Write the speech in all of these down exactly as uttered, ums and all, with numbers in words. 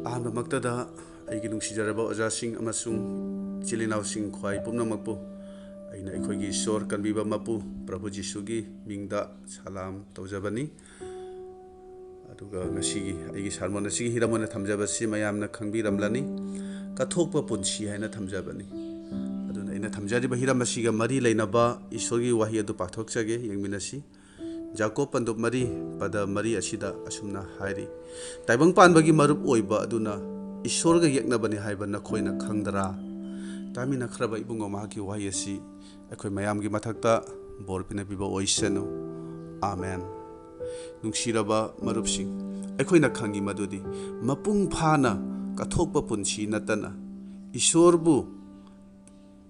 ꯑꯍꯥꯟꯕꯃꯛꯇꯗ ꯑꯩꯒꯤ ꯅꯨꯡꯁꯤꯖꯔꯕ ꯑꯣꯖꯥꯁꯤꯡ ꯑꯃꯁꯨꯡ ꯏꯆꯤꯜ ꯏꯅꯥꯎꯁꯤꯡ ꯈ꯭ꯋꯥꯏ ꯄꯨꯝꯅꯃꯛꯄꯨ ꯑꯩꯅ ꯑꯩꯈꯣꯏꯒꯤ ꯏꯁꯣꯔ ꯀꯟꯕꯤꯕ ꯃꯄꯨ ꯄ꯭ꯔꯚꯨ ꯖꯤꯁꯨꯒꯤ ꯃꯤꯡꯗ ꯁꯂꯥꯝ ꯇꯧꯖꯕꯅꯤ꯫ ꯑꯗꯨꯒ ꯉꯁꯤꯒꯤ ꯑꯩꯒꯤ ꯁꯥꯔꯃꯣꯟ ꯑꯁꯤꯒꯤ ꯍꯤꯔꯝ ꯑꯣꯏꯅ ꯊꯝꯖꯕꯁꯤ ꯃꯌꯥꯝꯅ ꯈꯪꯕꯤꯔꯝꯂꯅꯤ, ꯀꯠꯊꯣꯛꯄ ꯄꯨꯟꯁꯤ ꯍꯥꯏꯅ ꯊꯝꯖꯕꯅꯤ꯫ ꯑꯗꯨꯅ ꯑꯩꯅ ꯊꯝꯖꯔꯤꯕ ꯍꯤꯔꯝ ꯑꯁꯤꯒ ꯃꯔꯤ ꯂꯩꯅꯕ ꯏꯁꯣꯔꯒꯤ ꯋꯥꯍꯩ ꯑꯗꯨ ꯄꯥꯊꯣꯛꯆꯒꯦ, ꯌꯦꯡꯃꯤꯟꯅꯁꯤ꯫ ꯖꯥꯀꯣꯕ ꯄꯟꯗꯨꯞ ꯃꯔꯤ, ꯄꯗ ꯃꯔꯤ ꯑꯁꯤꯗ ꯑꯁꯨꯝꯅ ꯍꯥꯏꯔꯤ, "ꯇꯥꯏꯕꯪ ꯄꯥꯟꯕꯒꯤ ꯃꯔꯨꯞ ꯑꯣꯏꯕ ꯑꯗꯨꯅ ꯏꯁꯣꯔꯒ ꯌꯦꯛꯅꯕꯅꯤ ꯍꯥꯏꯕ ꯅꯈꯣꯏꯅ ꯈꯪꯗ꯭ꯔꯥ?" ꯇꯥꯃꯤꯟꯅꯈ꯭ꯔꯕ ꯏꯕꯨꯡꯉꯣ, ꯃꯍꯥꯛꯀꯤ ꯋꯥꯍꯩ ꯑꯁꯤ ꯑꯩꯈꯣꯏ ꯃꯌꯥꯝꯒꯤ ꯃꯊꯛꯇ ꯕꯣꯔ ꯄꯤꯅꯕꯤꯕ ꯑꯣꯏꯁꯅꯨ꯫ ꯑꯥꯃꯦꯟ꯫ ꯅꯨꯡꯁꯤꯔꯕ ꯃꯔꯨꯞꯁꯤꯡ, ꯑꯩꯈꯣꯏꯅ ꯈꯪꯉꯤ ꯃꯗꯨꯗꯤ ꯃꯄꯨꯡ ꯐꯥꯅ ꯀꯠꯊꯣꯛꯄ ꯄꯨꯟꯁꯤ ꯅꯠꯇꯅ ꯏꯁꯣꯔꯕꯨ,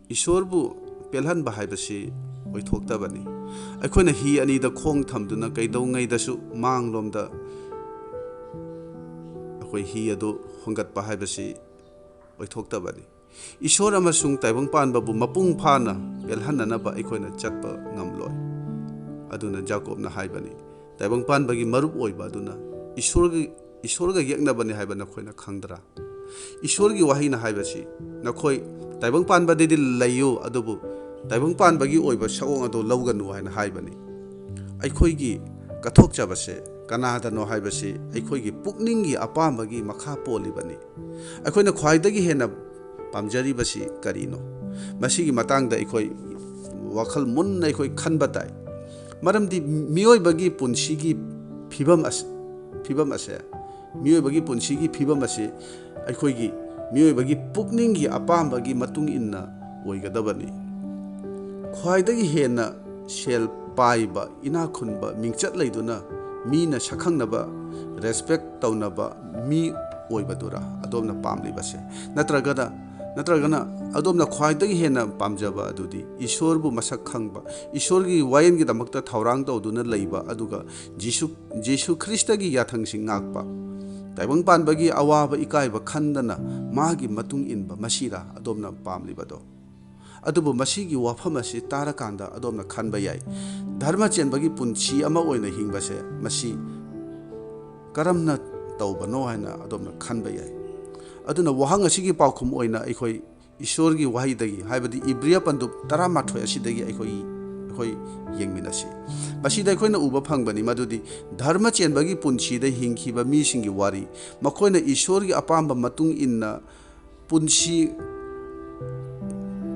ꯏꯁꯣꯔꯕꯨ ꯄꯦꯜꯍꯟꯕ ꯍꯥꯏꯕꯁꯤ ꯑꯣꯏꯊꯣꯛꯇꯕꯅꯤ꯫ ꯑꯩꯈꯣꯏꯅ ꯍꯤ ꯑꯅꯤꯗ ꯈꯣꯡ ꯊꯝꯗꯨꯅ ꯀꯩꯗꯧꯉꯩꯗꯁꯨ ꯃꯥꯡꯂꯣꯝꯗ ꯑꯩꯈꯣꯏ ꯍꯤ ꯑꯗꯨ ꯍꯣꯟꯒꯠꯄ ꯍꯥꯏꯕꯁꯤ ꯑꯣꯏꯊꯣꯛꯇꯕꯅꯤ꯫ ꯏꯁꯣꯔ ꯑꯃꯁꯨꯡ ꯇꯥꯏꯕꯪ ꯄꯥꯟꯕꯕꯨ ꯃꯄꯨꯡ ꯐꯥꯅ ꯄꯦꯜꯍꯟꯅꯅꯕ ꯑꯩꯈꯣꯏꯅ ꯆꯠꯄ ꯉꯝꯂꯣꯏ꯫ ꯑꯗꯨꯅ ꯖꯥꯀꯣꯕꯅ ꯍꯥꯏꯕꯅꯤ, "ꯇꯥꯏꯕꯪ ꯄꯥꯟꯕꯒꯤ ꯃꯔꯨꯞ ꯑꯣꯏꯕ ꯑꯗꯨꯅ ꯏꯁꯣꯔꯒꯤ, ꯏꯁꯣꯔꯒ ꯌꯦꯛꯅꯕꯅꯤ ꯍꯥꯏꯕ ꯅꯈꯣꯏꯅ ꯈꯪꯗ꯭ꯔꯥ?" ꯏꯁꯣꯔꯒꯤ ꯋꯥꯍꯩꯅ ꯍꯥꯏꯕꯁꯤ, "ꯅꯈꯣꯏ ꯇꯥꯏꯕꯪ ꯄꯥꯟꯕꯗꯗꯤ ꯂꯩꯌꯨ, ꯑꯗꯨꯕꯨ ꯇꯥꯏꯕꯪ ꯄꯥꯟꯕꯒꯤ ꯑꯣꯏꯕ ꯁꯛꯑꯣꯡ ꯑꯗꯨ ꯂꯧꯒꯅꯨ" ꯍꯥꯏꯅ ꯍꯥꯏꯕꯅꯤ꯫ ꯑꯩꯈꯣꯏꯒꯤ ꯀꯠꯊꯣꯛꯆꯕꯁꯦ ꯀꯅꯥꯗꯅꯣ ꯍꯥꯏꯕꯁꯤ ꯑꯩꯈꯣꯏꯒꯤ ꯄꯨꯛꯅꯤꯡꯒꯤ ꯑꯄꯥꯝꯕꯒꯤ ꯃꯈꯥ ꯄꯣꯜꯂꯤꯕꯅꯤ꯫ ꯑꯩꯈꯣꯏꯅ ꯈ꯭ꯋꯥꯏꯗꯒꯤ ꯍꯦꯟꯅ ꯄꯥꯝꯖꯔꯤꯕꯁꯤ ꯀꯔꯤꯅꯣ? ꯃꯁꯤꯒꯤ ꯃꯇꯥꯡꯗ ꯑꯩꯈꯣꯏ ꯋꯥꯈꯜ ꯃꯨꯟꯅ ꯑꯩꯈꯣꯏ ꯈꯟꯕ ꯇꯥꯏ꯫ ꯃꯔꯝꯗꯤ ꯃꯤꯑꯣꯏꯕꯒꯤ ꯄꯨꯟꯁꯤꯒꯤ ꯐꯤꯕꯝ ꯑꯁ-, ꯐꯤꯕꯝ ꯑꯁꯦ, ꯃꯤꯑꯣꯏꯕꯒꯤ ꯄꯨꯟꯁꯤꯒꯤ ꯐꯤꯕꯝ ꯑꯁꯤ ꯑꯩꯈꯣꯏꯒꯤ ꯃꯤꯑꯣꯏꯕꯒꯤ ꯄꯨꯛꯅꯤꯡꯒꯤ ꯑꯄꯥꯝꯕꯒꯤ ꯃꯇꯨꯡ ꯏꯟꯅ ꯑꯣꯏꯒꯗꯕꯅꯤ꯫ ꯈ꯭ꯋꯥꯏꯗꯒꯤ ꯍꯦꯟꯅ ꯁꯦꯜ ꯄꯥꯏꯕ, ꯏꯅꯥꯛ ꯈꯨꯟꯕ, ꯃꯤꯡꯆꯠ ꯂꯩꯗꯨꯅ ꯃꯤꯅ ꯁꯛꯈꯪꯅꯕ, respect ꯇꯧꯅꯕ ꯃꯤ ꯑꯣꯏꯕꯗꯨꯔꯥ ꯑꯗꯣꯝꯅ ꯄꯥꯝꯂꯤꯕꯁꯦ? ꯅꯠꯇ꯭ꯔꯒꯅ, ꯅꯠꯇ꯭ꯔꯒꯅ ꯑꯗꯣꯝꯅ ꯈ꯭ꯋꯥꯏꯗꯒꯤ ꯍꯦꯟꯅ ꯄꯥꯝꯖꯕ ꯑꯗꯨꯗꯤ ꯏꯁꯣꯔꯕꯨ ꯃꯁꯛ ꯈꯪꯕ, ꯏꯁꯣꯔꯒꯤ ꯋꯥꯌꯦꯜꯒꯤꯗꯃꯛꯇ ꯊꯧꯔꯥꯡ ꯇꯧꯗꯨꯅ ꯂꯩꯕ, ꯑꯗꯨꯒ ꯖꯤꯁꯨ, ꯖꯤꯁꯨ ꯈ꯭ꯔꯤꯁꯇꯒꯤ ꯌꯥꯊꯪꯁꯤꯡ ꯉꯥꯛꯄ, ꯇꯥꯏꯕꯪ ꯄꯥꯟꯕꯒꯤ ꯑꯋꯥꯕ ꯏꯀꯥꯏꯕ ꯈꯟꯗꯅ ꯃꯥꯒꯤ ꯃꯇꯨꯡ ꯏꯟꯕ, ꯃꯁꯤꯔꯥ ꯑꯗꯣꯝꯅ ꯄꯥꯝꯂꯤꯕꯗꯣ? ꯑꯗꯨꯕꯨ ꯃꯁꯤꯒꯤ ꯋꯥꯐꯝ ꯑꯁꯤ ꯇꯥꯔꯀꯥꯟꯗ ꯑꯗꯣꯝꯅ ꯈꯟꯕ ꯌꯥꯏ, ꯙꯔꯃ ꯆꯦꯟꯕꯒꯤ ꯄꯨꯟꯁꯤ ꯑꯃ ꯑꯣꯏꯅ ꯍꯤꯡꯕꯁꯦ, ꯃꯁꯤ ꯀꯔꯝꯅ ꯇꯧꯕꯅꯣ ꯍꯥꯏꯅ ꯑꯗꯣꯝꯅ ꯈꯟꯕ ꯌꯥꯏ꯫ ꯑꯗꯨꯅ ꯋꯥꯍꯪ ꯑꯁꯤꯒꯤ ꯄꯥꯎꯈꯨꯝ ꯑꯣꯏꯅ ꯑꯩꯈꯣꯏ ꯏꯁꯣꯔꯒꯤ ꯋꯥꯍꯩꯗꯒꯤ, ꯍꯥꯏꯕꯗꯤ ꯏꯕ꯭ꯔꯤꯌꯥ ꯄꯟꯗꯨꯞ ꯇꯔꯥꯃꯥꯊꯣꯏ ꯑꯁꯤꯗꯒꯤ ꯑꯩꯈꯣꯏ, ꯑꯩꯈꯣꯏ ꯌꯦꯡꯃꯤꯟꯅꯁꯤ꯫ ꯃꯁꯤꯗ ꯑꯩꯈꯣꯏꯅ ꯎꯕ ꯐꯪꯕꯅꯤ ꯃꯗꯨꯗꯤ ꯙꯔꯃ ꯆꯦꯟꯕꯒꯤ ꯄꯨꯟꯁꯤꯗ ꯍꯤꯡꯈꯤꯕ ꯃꯤꯁꯤꯡꯒꯤ ꯋꯥꯔꯤ, ꯃꯈꯣꯏꯅ ꯏꯁꯣꯔꯒꯤ ꯑꯄꯥꯝꯕ ꯃꯇꯨꯡ ꯏꯟꯅ ꯄꯨꯟꯁꯤ,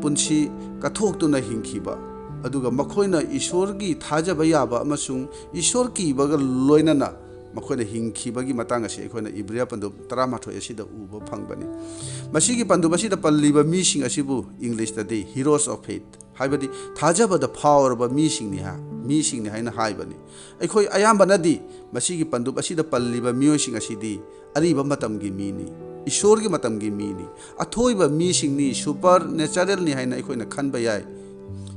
ꯄꯨꯟꯁꯤ ꯀꯠꯊꯣꯛꯇꯨꯅ ꯍꯤꯡꯈꯤꯕ, ꯑꯗꯨꯒ ꯃꯈꯣꯏꯅ ꯏꯁꯣꯔꯒꯤ ꯊꯥꯖꯕ ꯌꯥꯕ ꯑꯃꯁꯨꯡ ꯏꯁꯣꯔ ꯀꯤꯕꯒ ꯂꯣꯏꯅꯅ ꯃꯈꯣꯏꯅ ꯍꯤꯡꯈꯤꯕꯒꯤ ꯃꯇꯥꯡ ꯑꯁꯤ ꯑꯩꯈꯣꯏꯅ ꯏꯕ꯭ꯔꯤꯌꯥ ꯄꯟꯗꯨꯞ ꯇꯔꯥꯃꯥꯊꯣꯏ ꯑꯁꯤꯗ ꯎꯕ ꯐꯪꯕꯅꯤ꯫ ꯃꯁꯤꯒꯤ ꯄꯟꯗꯨꯞ ꯑꯁꯤꯗ ꯄꯜꯂꯤꯕ ꯃꯤꯁꯤꯡ ꯑꯁꯤꯕꯨ ꯏꯪꯂꯤꯁꯇꯗꯤ heroes of faith, ꯍꯥꯏꯕꯗꯤ ꯊꯥꯖꯕꯗ ꯐꯥꯎꯔꯕ ꯃꯤꯁꯤꯡꯅꯤ ꯍꯥꯏ-, ꯃꯤꯁꯤꯡꯅꯤ ꯍꯥꯏꯅ ꯍꯥꯏꯕꯅꯤ꯫ ꯑꯩꯈꯣꯏ ꯑꯌꯥꯝꯕꯅꯗꯤ ꯃꯁꯤꯒꯤ ꯄꯟꯗꯨꯞ ꯑꯁꯤꯗ ꯄꯜꯂꯤꯕ ꯃꯤꯑꯣꯏꯁꯤꯡ ꯑꯁꯤꯗꯤ ꯑꯔꯤꯕ ꯃꯇꯝꯒꯤ ꯃꯤꯅꯤ, ꯏꯁꯣꯔꯒꯤ ꯃꯇꯝꯒꯤ ꯃꯤꯅꯤ, ꯑꯊꯣꯏꯕ ꯃꯤꯁꯤꯡꯅꯤ, supernatural ꯅꯤ ꯍꯥꯏꯅ ꯑꯩꯈꯣꯏꯅ ꯈꯟꯕ ꯌꯥꯏ,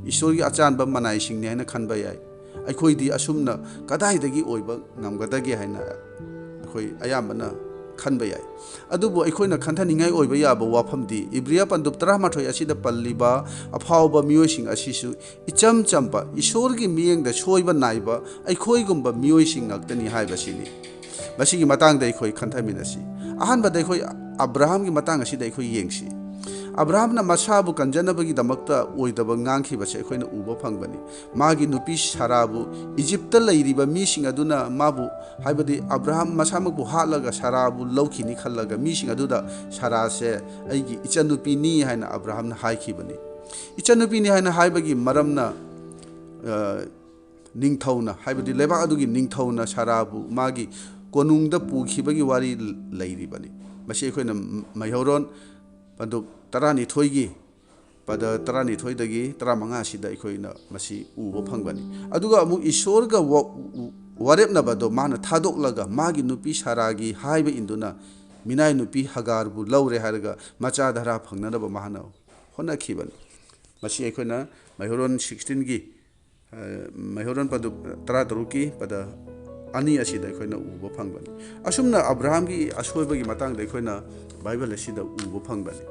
ꯏꯁꯣꯔꯒꯤ ꯑꯆꯥꯟꯕ ꯃꯅꯥꯏꯁꯤꯡꯅꯤ ꯍꯥꯏꯅ ꯈꯟꯕ ꯌꯥꯏ꯫ ꯑꯩꯈꯣꯏꯗꯤ ꯑꯁꯨꯝꯅ ꯀꯗꯥꯏꯗꯒꯤ ꯑꯣꯏꯕ ꯉꯝꯒꯗꯒꯦ ꯍꯥꯏꯅ ꯑꯩꯈꯣꯏ ꯑꯌꯥꯝꯕꯅ ꯈꯟꯕ ꯌꯥꯏ꯫ ꯑꯗꯨꯕꯨ ꯑꯩꯈꯣꯏꯅ ꯈꯟꯊꯅꯤꯡꯉꯥꯏ ꯑꯣꯏꯕ ꯌꯥꯕ ꯋꯥꯐꯝꯗꯤ ꯏꯕ꯭ꯔꯤꯌꯥ ꯄꯟꯗꯨꯞ ꯇꯔꯥꯃꯥꯊꯣꯏ ꯑꯁꯤꯗ ꯄꯜꯂꯤꯕ ꯑꯐꯥꯎꯕ ꯃꯤꯑꯣꯏꯁꯤꯡ ꯑꯁꯤꯁꯨ ꯏꯆꯝ ꯆꯝꯕ ꯏꯁꯣꯔꯒꯤ ꯃꯤꯠꯌꯦꯡꯗ ꯁꯣꯏꯕ ꯅꯥꯏꯕ ꯑꯩꯈꯣꯏꯒꯨꯝꯕ ꯃꯤꯑꯣꯏꯁꯤꯡ ꯉꯥꯛꯇꯅꯤ ꯍꯥꯏꯕꯁꯤꯅꯤ꯫ ꯃꯁꯤꯒꯤ ꯃꯇꯥꯡꯗ ꯑꯩꯈꯣꯏ ꯈꯟꯊꯃꯤꯟꯅꯁꯤ꯫ ꯑꯍꯥꯟꯕꯗ ꯑꯩꯈꯣꯏ ꯑꯕ꯭ꯔꯥꯍꯥꯝꯒꯤ ꯃꯇꯥꯡ ꯑꯁꯤꯗ ꯑꯩꯈꯣꯏ ꯌꯦꯡꯁꯤ꯫ ꯑꯕ꯭ꯔꯥꯍꯥꯝꯅ ꯃꯁꯥꯕꯨ ꯀꯟꯖꯅꯕꯒꯤꯗꯃꯛꯇ ꯑꯣꯏꯗꯕ ꯉꯥꯡꯈꯤꯕꯁꯦ ꯑꯩꯈꯣꯏꯅ ꯎꯕ ꯐꯪꯕꯅꯤ꯫ ꯃꯥꯒꯤ ꯅꯨꯄꯤ ꯁꯥꯔꯥꯕꯨ ꯏꯖꯤꯞꯇ ꯂꯩꯔꯤꯕ ꯃꯤꯁꯤꯡ ꯑꯗꯨꯅ ꯃꯥꯕꯨ, ꯍꯥꯏꯕꯗꯤ ꯑꯕ꯭ꯔꯥꯍꯥꯝ ꯃꯁꯥꯃꯛꯄꯨ ꯍꯥꯠꯂꯒ ꯁꯥꯔꯥꯕꯨ ꯂꯧꯈꯤꯅꯤ ꯈꯜꯂꯒ ꯃꯤꯁꯤꯡ ꯑꯗꯨꯗ ꯁꯥꯔꯥꯁꯦ ꯑꯩꯒꯤ ꯏꯆꯟꯅꯨꯄꯤꯅꯤ ꯍꯥꯏꯅ ꯑꯕ꯭ꯔꯥꯍꯥꯝꯅ ꯍꯥꯏꯈꯤꯕꯅꯤ꯫ ꯏꯆꯟꯅꯨꯄꯤꯅꯤ ꯍꯥꯏꯅ ꯍꯥꯏꯕꯒꯤ ꯃꯔꯝꯅ, ꯑ, ꯅꯤꯡꯊꯧꯅ, ꯍꯥꯏꯕꯗꯤ ꯂꯩꯕꯥꯛ ꯑꯗꯨꯒꯤ ꯅꯤꯡꯊꯧꯅ ꯁꯥꯔꯥꯕꯨ ꯃꯥꯒꯤ ꯀꯣꯅꯨꯡꯗ ꯄꯨꯈꯤꯕꯒꯤ ꯋꯥꯔꯤ ꯂꯩꯔꯤꯕꯅꯤ꯫ ꯃꯁꯤ ꯑꯩꯈꯣꯏꯅ ꯃꯩꯍꯧꯔꯣꯟ ꯄꯟꯗꯨꯞ ꯇꯔꯥꯅꯤꯊꯣꯏꯒꯤ ꯄꯗ ꯇꯔꯥꯅꯤꯊꯣꯏꯗꯒꯤ ꯇꯔꯥꯃꯉꯥ ꯑꯁꯤꯗ ꯑꯩꯈꯣꯏꯅ ꯃꯁꯤ ꯎꯕ ꯐꯪꯕꯅꯤ꯫ ꯑꯗꯨꯒ ꯑꯃꯨꯛ ꯏꯁꯣꯔꯒ ꯋꯥ-, ꯋꯥꯔꯦꯞꯅꯕꯗꯣ ꯃꯥꯅ ꯊꯥꯗꯣꯛꯂꯒ ꯃꯥꯒꯤ ꯅꯨꯄꯤ ꯁꯥꯔꯥꯒꯤ ꯍꯥꯏꯕ ꯏꯟꯗꯨꯅ ꯃꯤꯅꯥꯏ ꯅꯨꯄꯤ ꯍꯒꯥꯔꯕꯨ ꯂꯧꯔꯦ ꯍꯥꯏꯔꯒ ꯃꯆꯥ ꯙꯔꯥ ꯐꯪꯅꯅꯕ ꯃꯥꯅ ꯍꯣꯠꯅꯈꯤꯕꯅꯤ꯫ ꯃꯁꯤ ꯑꯩꯈꯣꯏꯅ ꯃꯩꯍꯧꯔꯣꯟ ꯁꯤꯛꯁꯇꯤꯟꯒꯤ, ꯑ, ꯃꯩꯍꯧꯔꯣꯟ ꯄꯟꯗꯨꯞ ꯇꯔꯥꯇꯔꯨꯛꯀꯤ ꯄꯗ ꯑꯅꯤ ꯑꯁꯤꯗ ꯑꯩꯈꯣꯏꯅ ꯎꯕ ꯐꯪꯕꯅꯤ꯫ ꯑꯁꯨꯝꯅ ꯑꯕ꯭ꯔꯥꯍꯥꯝꯒꯤ ꯑꯁꯣꯏꯕꯒꯤ ꯃꯇꯥꯡꯗ ꯑꯩꯈꯣꯏꯅ ꯕꯥꯏꯕꯜ ꯑꯁꯤꯗ ꯎꯕ ꯐꯪꯕꯅꯤ꯫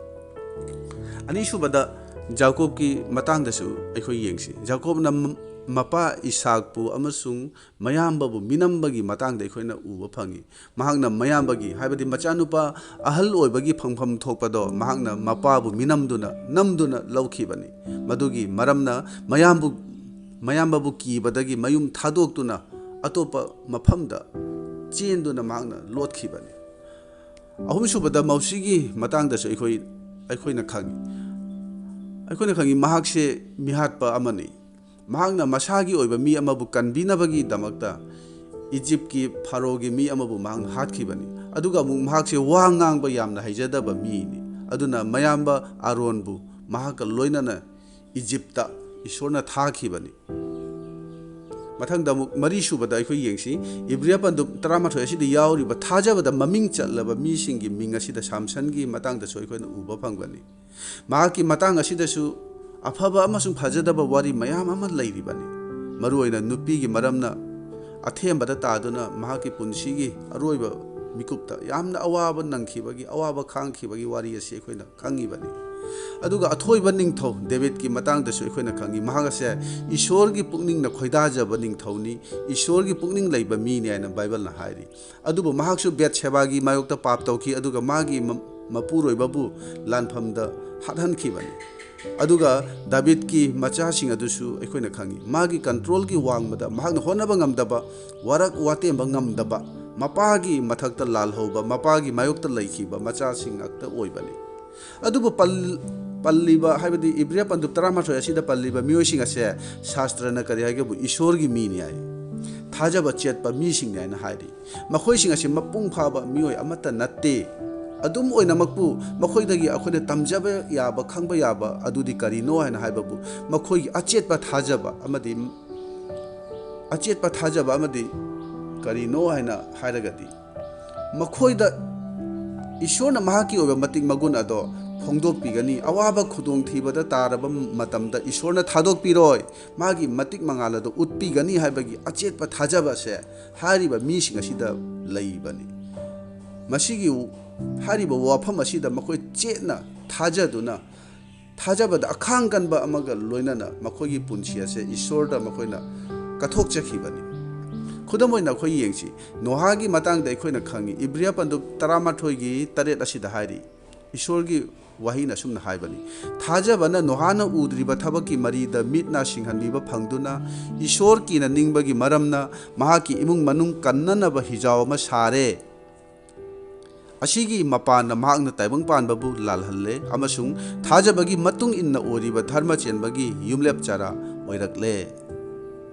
ꯑꯅꯤꯁꯨꯕꯗ ꯖꯥꯀꯣꯕꯀꯤ ꯃꯇꯥꯡꯗꯁꯨ ꯑꯩꯈꯣꯏ ꯌꯦꯡꯁꯤ꯫ ꯖꯥꯀꯣꯕꯅ ꯃ-, ꯃꯄꯥ ꯏꯁꯥꯛꯄꯨ ꯑꯃꯁꯨꯡ ꯃꯌꯥꯝꯕꯕꯨ ꯃꯤꯅꯝꯕꯒꯤ ꯃꯇꯥꯡꯗ ꯑꯩꯈꯣꯏꯅ ꯎꯕ ꯐꯪꯏ꯫ ꯃꯍꯥꯛꯅ ꯃꯌꯥꯝꯕꯒꯤ, ꯍꯥꯏꯕꯗꯤ ꯃꯆꯥꯅꯨꯄꯥ ꯑꯍꯜ ꯑꯣꯏꯕꯒꯤ ꯐꯪꯐꯝ ꯊꯣꯛꯄꯗꯣ, ꯃꯍꯥꯛꯅ ꯃꯄꯥꯕꯨ ꯃꯤꯅꯝꯗꯨꯅ, ꯅꯝꯗꯨꯅ ꯂꯧꯈꯤꯕꯅꯤ꯫ ꯃꯗꯨꯒꯤ ꯃꯔꯝꯅ ꯃꯌꯥꯝꯕꯨ, ꯃꯌꯥꯝꯕꯕꯨ ꯀꯤꯕꯗꯒꯤ ꯃꯌꯨꯝ ꯊꯥꯗꯣꯛꯇꯨꯅ ꯑꯇꯣꯞꯄ ꯃꯐꯝꯗ ꯆꯦꯟꯗꯨꯅ ꯃꯍꯥꯛꯅ ꯂꯣꯠꯈꯤꯕꯅꯤ꯫ ꯑꯍꯨꯝꯁꯨꯕꯗ, ꯃꯧꯁꯤꯒꯤ ꯃꯇꯥꯡꯗꯁꯨ ꯑꯩꯈꯣꯏ, ꯑꯩꯈꯣꯏꯅ ꯈꯪꯏ꯫ ꯑꯩꯈꯣꯏꯅ ꯈꯪꯏ, ꯃꯍꯥꯛꯁꯦ ꯃꯤꯍꯥꯠꯄ ꯑꯃꯅꯤ꯫ ꯃꯍꯥꯛꯅ ꯃꯁꯥꯒꯤ ꯑꯣꯏꯕ ꯃꯤ ꯑꯃꯕꯨ ꯀꯟꯕꯤꯅꯕꯒꯤꯗꯃꯛꯇ ꯏꯖꯤꯞꯀꯤ ꯐꯥꯔꯣꯒꯤ ꯃꯤ ꯑꯃꯕꯨ ꯃꯍꯥꯛꯅ ꯍꯥꯠꯈꯤꯕꯅꯤ꯫ ꯑꯗꯨꯒ ꯑꯃꯨꯛ ꯃꯍꯥꯛꯁꯦ ꯋꯥ ꯉꯥꯡꯕ ꯌꯥꯝꯅ ꯍꯩꯖꯗꯕ ꯃꯤꯅꯤ꯫ ꯑꯗꯨꯅ ꯃꯌꯥꯝꯕ ꯑꯥꯔꯣꯟꯕꯨ ꯃꯍꯥꯛꯀ ꯂꯣꯏꯅꯅ ꯏꯖꯤꯞꯇ ꯏꯁꯣꯔꯅ ꯊꯥꯈꯤꯕꯅꯤ꯫ ꯃꯊꯪꯗ ꯑꯃꯨꯛ ꯃꯔꯤꯁꯨꯕꯗ ꯑꯩꯈꯣꯏ ꯌꯦꯡꯁꯤ꯫ ꯏꯕ꯭ꯔꯤꯌꯥ ꯄꯟꯗꯨꯞ ꯇꯔꯥꯃꯥꯊꯣꯏ ꯑꯁꯤꯗ ꯌꯥꯎꯔꯤꯕ ꯊꯥꯖꯕꯗ ꯃꯃꯤꯡ ꯆꯠꯂꯕ ꯃꯤꯁꯤꯡꯒꯤ ꯃꯤꯡ ꯑꯁꯤꯗ ꯁꯥꯝꯁꯟꯒꯤ ꯃꯇꯥꯡꯗꯁꯨ ꯑꯩꯈꯣꯏꯅ ꯎꯕ ꯐꯪꯒꯅꯤ꯫ ꯃꯍꯥꯛꯀꯤ ꯃꯇꯥꯡ ꯑꯁꯤꯗꯁꯨ ꯑꯐꯕ ꯑꯃꯁꯨꯡ ꯐꯖꯗꯕ ꯋꯥꯔꯤ ꯃꯌꯥꯝ ꯑꯃ ꯂꯩꯔꯤꯕꯅꯤ꯫ ꯃꯔꯨꯑꯣꯏꯅ ꯅꯨꯄꯤꯒꯤ ꯃꯔꯝꯅ ꯑꯊꯦꯝꯕꯗ ꯇꯥꯗꯨꯅ ꯃꯍꯥꯛꯀꯤ ꯄꯨꯟꯁꯤꯒꯤ ꯑꯔꯣꯏꯕ ꯃꯤꯀꯨꯞꯇ ꯌꯥꯝꯅ ꯑꯋꯥꯕ ꯅꯪꯈꯤꯕꯒꯤ, ꯑꯋꯥꯕ ꯈꯥꯡꯈꯤꯕꯒꯤ ꯋꯥꯔꯤ ꯑꯁꯤ ꯑꯩꯈꯣꯏꯅ ꯈꯪꯉꯤꯕꯅꯤ꯫ ꯑꯗꯨꯒ ꯑꯊꯣꯏꯕ ꯅꯤꯡꯊꯧ ꯗꯦꯕꯤꯠꯀꯤ ꯃꯇꯥꯡꯗꯁꯨ ꯑꯩꯈꯣꯏꯅ ꯈꯪꯉꯤ꯫ ꯃꯍꯥꯛ ꯑꯁꯦ ꯏꯁꯣꯔꯒꯤ ꯄꯨꯛꯅꯤꯡꯅ ꯈꯣꯏꯗꯥꯖꯕ ꯅꯤꯡꯊꯧꯅꯤ, ꯏꯁꯣꯔꯒꯤ ꯄꯨꯛꯅꯤꯡ ꯂꯩꯕ ꯃꯤꯅꯤ ꯍꯥꯏꯅ ꯕꯥꯏꯕꯜꯅ ꯍꯥꯏꯔꯤ꯫ ꯑꯗꯨꯕꯨ ꯃꯍꯥꯛꯁꯨ ꯕꯦꯠꯁꯦꯕꯥꯒꯤ ꯃꯥꯌꯣꯛꯇ ꯄꯥꯞ ꯇꯧꯈꯤ, ꯑꯗꯨꯒ ꯃꯥꯒꯤ ꯃ-, ꯃꯄꯨꯔꯣꯏꯕꯕꯨ ꯂꯥꯟꯐꯝꯗ ꯍꯥꯠꯍꯟꯈꯤꯕꯅꯤ꯫ ꯑꯗꯨꯒ ꯗꯥꯕꯤꯗꯀꯤ ꯃꯆꯥꯁꯤꯡ ꯑꯗꯨꯁꯨ ꯑꯩꯈꯣꯏꯅ ꯈꯪꯉꯤ꯫ ꯃꯥꯒꯤ ꯀꯟꯇ꯭ꯔꯣꯜꯒꯤ ꯋꯥꯡꯃꯗ ꯃꯍꯥꯛꯅ ꯍꯣꯠꯅꯕ ꯉꯝꯗꯕ, ꯋꯥꯔꯛ ꯋꯥꯇꯦꯝꯕ ꯉꯝꯗꯕ, ꯃꯄꯥꯒꯤ ꯃꯊꯛꯇ ꯂꯥꯜꯍꯧꯕ, ꯃꯄꯥꯒꯤ ꯃꯥꯌꯣꯛꯇ ꯂꯩꯈꯤꯕ ꯃꯆꯥꯁꯤꯡ ꯉꯥꯛꯇ ꯑꯣꯏꯕꯅꯤ꯫ ꯑꯗꯨꯕꯨ ꯄꯜ-, ꯄꯜꯂꯤꯕ, ꯍꯥꯏꯕꯗꯤ ꯏꯕ꯭ꯔꯤꯌꯥ ꯄꯟꯗꯨꯞ ꯇꯔꯥꯃꯥꯊꯣꯏ ꯑꯁꯤꯗ ꯄꯜꯂꯤꯕ ꯃꯤꯑꯣꯏꯁꯤꯡ ꯑꯁꯦ ꯁꯥꯁꯇ꯭ꯔꯅ ꯀꯔꯤ ꯍꯥꯏꯒꯦꯕꯨ, ꯏꯁꯣꯔꯒꯤ ꯃꯤꯅꯤ ꯍꯥꯏ, ꯊꯥꯖꯕ ꯆꯦꯠꯄ ꯃꯤꯁꯤꯡꯅꯤ ꯍꯥꯏꯅ ꯍꯥꯏꯔꯤ꯫ ꯃꯈꯣꯏꯁꯤꯡ ꯑꯁꯤ ꯃꯄꯨꯡ ꯐꯥꯕ ꯃꯤꯑꯣꯏ ꯑꯃꯠꯇ ꯅꯠꯇꯦ꯫ ꯑꯗꯨꯝ ꯑꯣꯏꯅꯃꯛꯄꯨ, ꯃꯈꯣꯏꯗꯒꯤ ꯑꯩꯈꯣꯏꯅ ꯇꯝꯖꯕ ꯌꯥꯕ, ꯈꯪꯕ ꯌꯥꯕ ꯑꯗꯨꯗꯤ ꯀꯔꯤꯅꯣ ꯍꯥꯏꯅ ꯍꯥꯏꯕꯕꯨ, ꯃꯈꯣꯏꯒꯤ ꯑꯆꯦꯠꯄ ꯊꯥꯖꯕ ꯑꯃꯗꯤ, ꯑꯆꯦꯠꯄ ꯊꯥꯖꯕ ꯑꯃꯗꯤ ꯀꯔꯤꯅꯣ ꯍꯥꯏꯅ ꯍꯥꯏꯔꯒꯗꯤ, ꯃꯈꯣꯏꯗ ꯏꯁꯣꯔꯅ ꯃꯍꯥꯛꯀꯤ ꯑꯣꯏꯕ ꯃꯇꯤꯛ ꯃꯒꯨꯟ ꯑꯗꯣ ꯐꯣꯡꯗꯣꯛꯄꯤꯒꯅꯤ꯫ ꯑꯋꯥꯕ ꯈꯨꯗꯣꯡꯊꯤꯕꯗ ꯇꯥꯔꯕ ꯃꯇꯝꯗ ꯏꯁꯣꯔꯅ ꯊꯥꯗꯣꯛꯄꯤꯔꯣꯏ, ꯃꯥꯒꯤ ꯃꯇꯤꯛ ꯃꯉꯥꯜ ꯑꯗꯣ ꯎꯠꯄꯤꯒꯅꯤ ꯍꯥꯏꯕꯒꯤ ꯑꯆꯦꯠꯄ ꯊꯥꯖꯕ ꯑꯁꯦ ꯍꯥꯏꯔꯤꯕ ꯃꯤꯁꯤꯡ ꯑꯁꯤꯗ ꯂꯩꯕꯅꯤ꯫ ꯃꯁꯤꯒꯤ, ꯍꯥꯏꯔꯤꯕ ꯋꯥꯐꯝ ꯑꯁꯤꯗ ꯃꯈꯣꯏ ꯆꯦꯠꯅ ꯊꯥꯖꯗꯨꯅ ꯊꯥꯖꯕꯗ ꯑꯈꯥꯡ ꯀꯟꯕ ꯑꯃꯒ ꯂꯣꯏꯅꯅ ꯃꯈꯣꯏꯒꯤ ꯄꯨꯟꯁꯤ ꯑꯁꯦ ꯏꯁꯣꯔꯗ ꯃꯈꯣꯏꯅ ꯀꯠꯊꯣꯛꯆꯈꯤꯕꯅꯤ꯫ ꯈꯨꯗꯝ ꯑꯣꯏꯅ ꯑꯩꯈꯣꯏ ꯌꯦꯡꯁꯤ, ꯅꯣꯍꯥꯒꯤ ꯃꯇꯥꯡꯗ ꯑꯩꯈꯣꯏꯅ ꯈꯪꯉꯤ, ꯏꯕ꯭ꯔꯤꯌꯥ ꯄꯟꯗꯨꯞ ꯇꯔꯥꯃꯥꯊꯣꯏꯒꯤ ꯇꯔꯦꯠ ꯑꯁꯤꯗ ꯍꯥꯏꯔꯤ, ꯏꯁꯣꯔꯒꯤ ꯋꯥꯍꯩꯅ ꯑꯁꯨꯝꯅ ꯍꯥꯏꯕꯅꯤ, "ꯊꯥꯖꯕꯅ ꯅꯣꯍꯥꯅ ꯎꯗ꯭ꯔꯤꯕ ꯊꯕꯛꯀꯤ ꯃꯔꯤꯗ ꯃꯤꯠ ꯅꯥ ꯁꯤꯡꯍꯟꯕꯤꯕ ꯐꯪꯗꯨꯅ ꯏꯁꯣꯔ ꯀꯤꯅ ꯅꯤꯡꯕꯒꯤ ꯃꯔꯝꯅ ꯃꯍꯥꯛꯀꯤ ꯏꯃꯨꯡ ꯃꯅꯨꯡ ꯀꯟꯅꯅꯕ ꯍꯤꯖꯥꯎ ꯑꯃ ꯁꯥꯔꯦ꯫ ꯑꯁꯤꯒꯤ ꯃꯄꯥꯟꯅ ꯃꯍꯥꯛꯅ ꯇꯥꯏꯕꯪ ꯄꯥꯟꯕꯕꯨ ꯂꯥꯜꯍꯜꯂꯦ ꯑꯃꯁꯨꯡ ꯊꯥꯖꯕꯒꯤ ꯃꯇꯨꯡ ꯏꯟꯅ ꯑꯣꯏꯔꯤꯕ ꯙꯔꯃ ꯆꯦꯟꯕꯒꯤ ꯌꯨꯝꯂꯦꯞ ꯆꯔꯥ ꯑꯣꯏꯔꯛꯂꯦ"꯫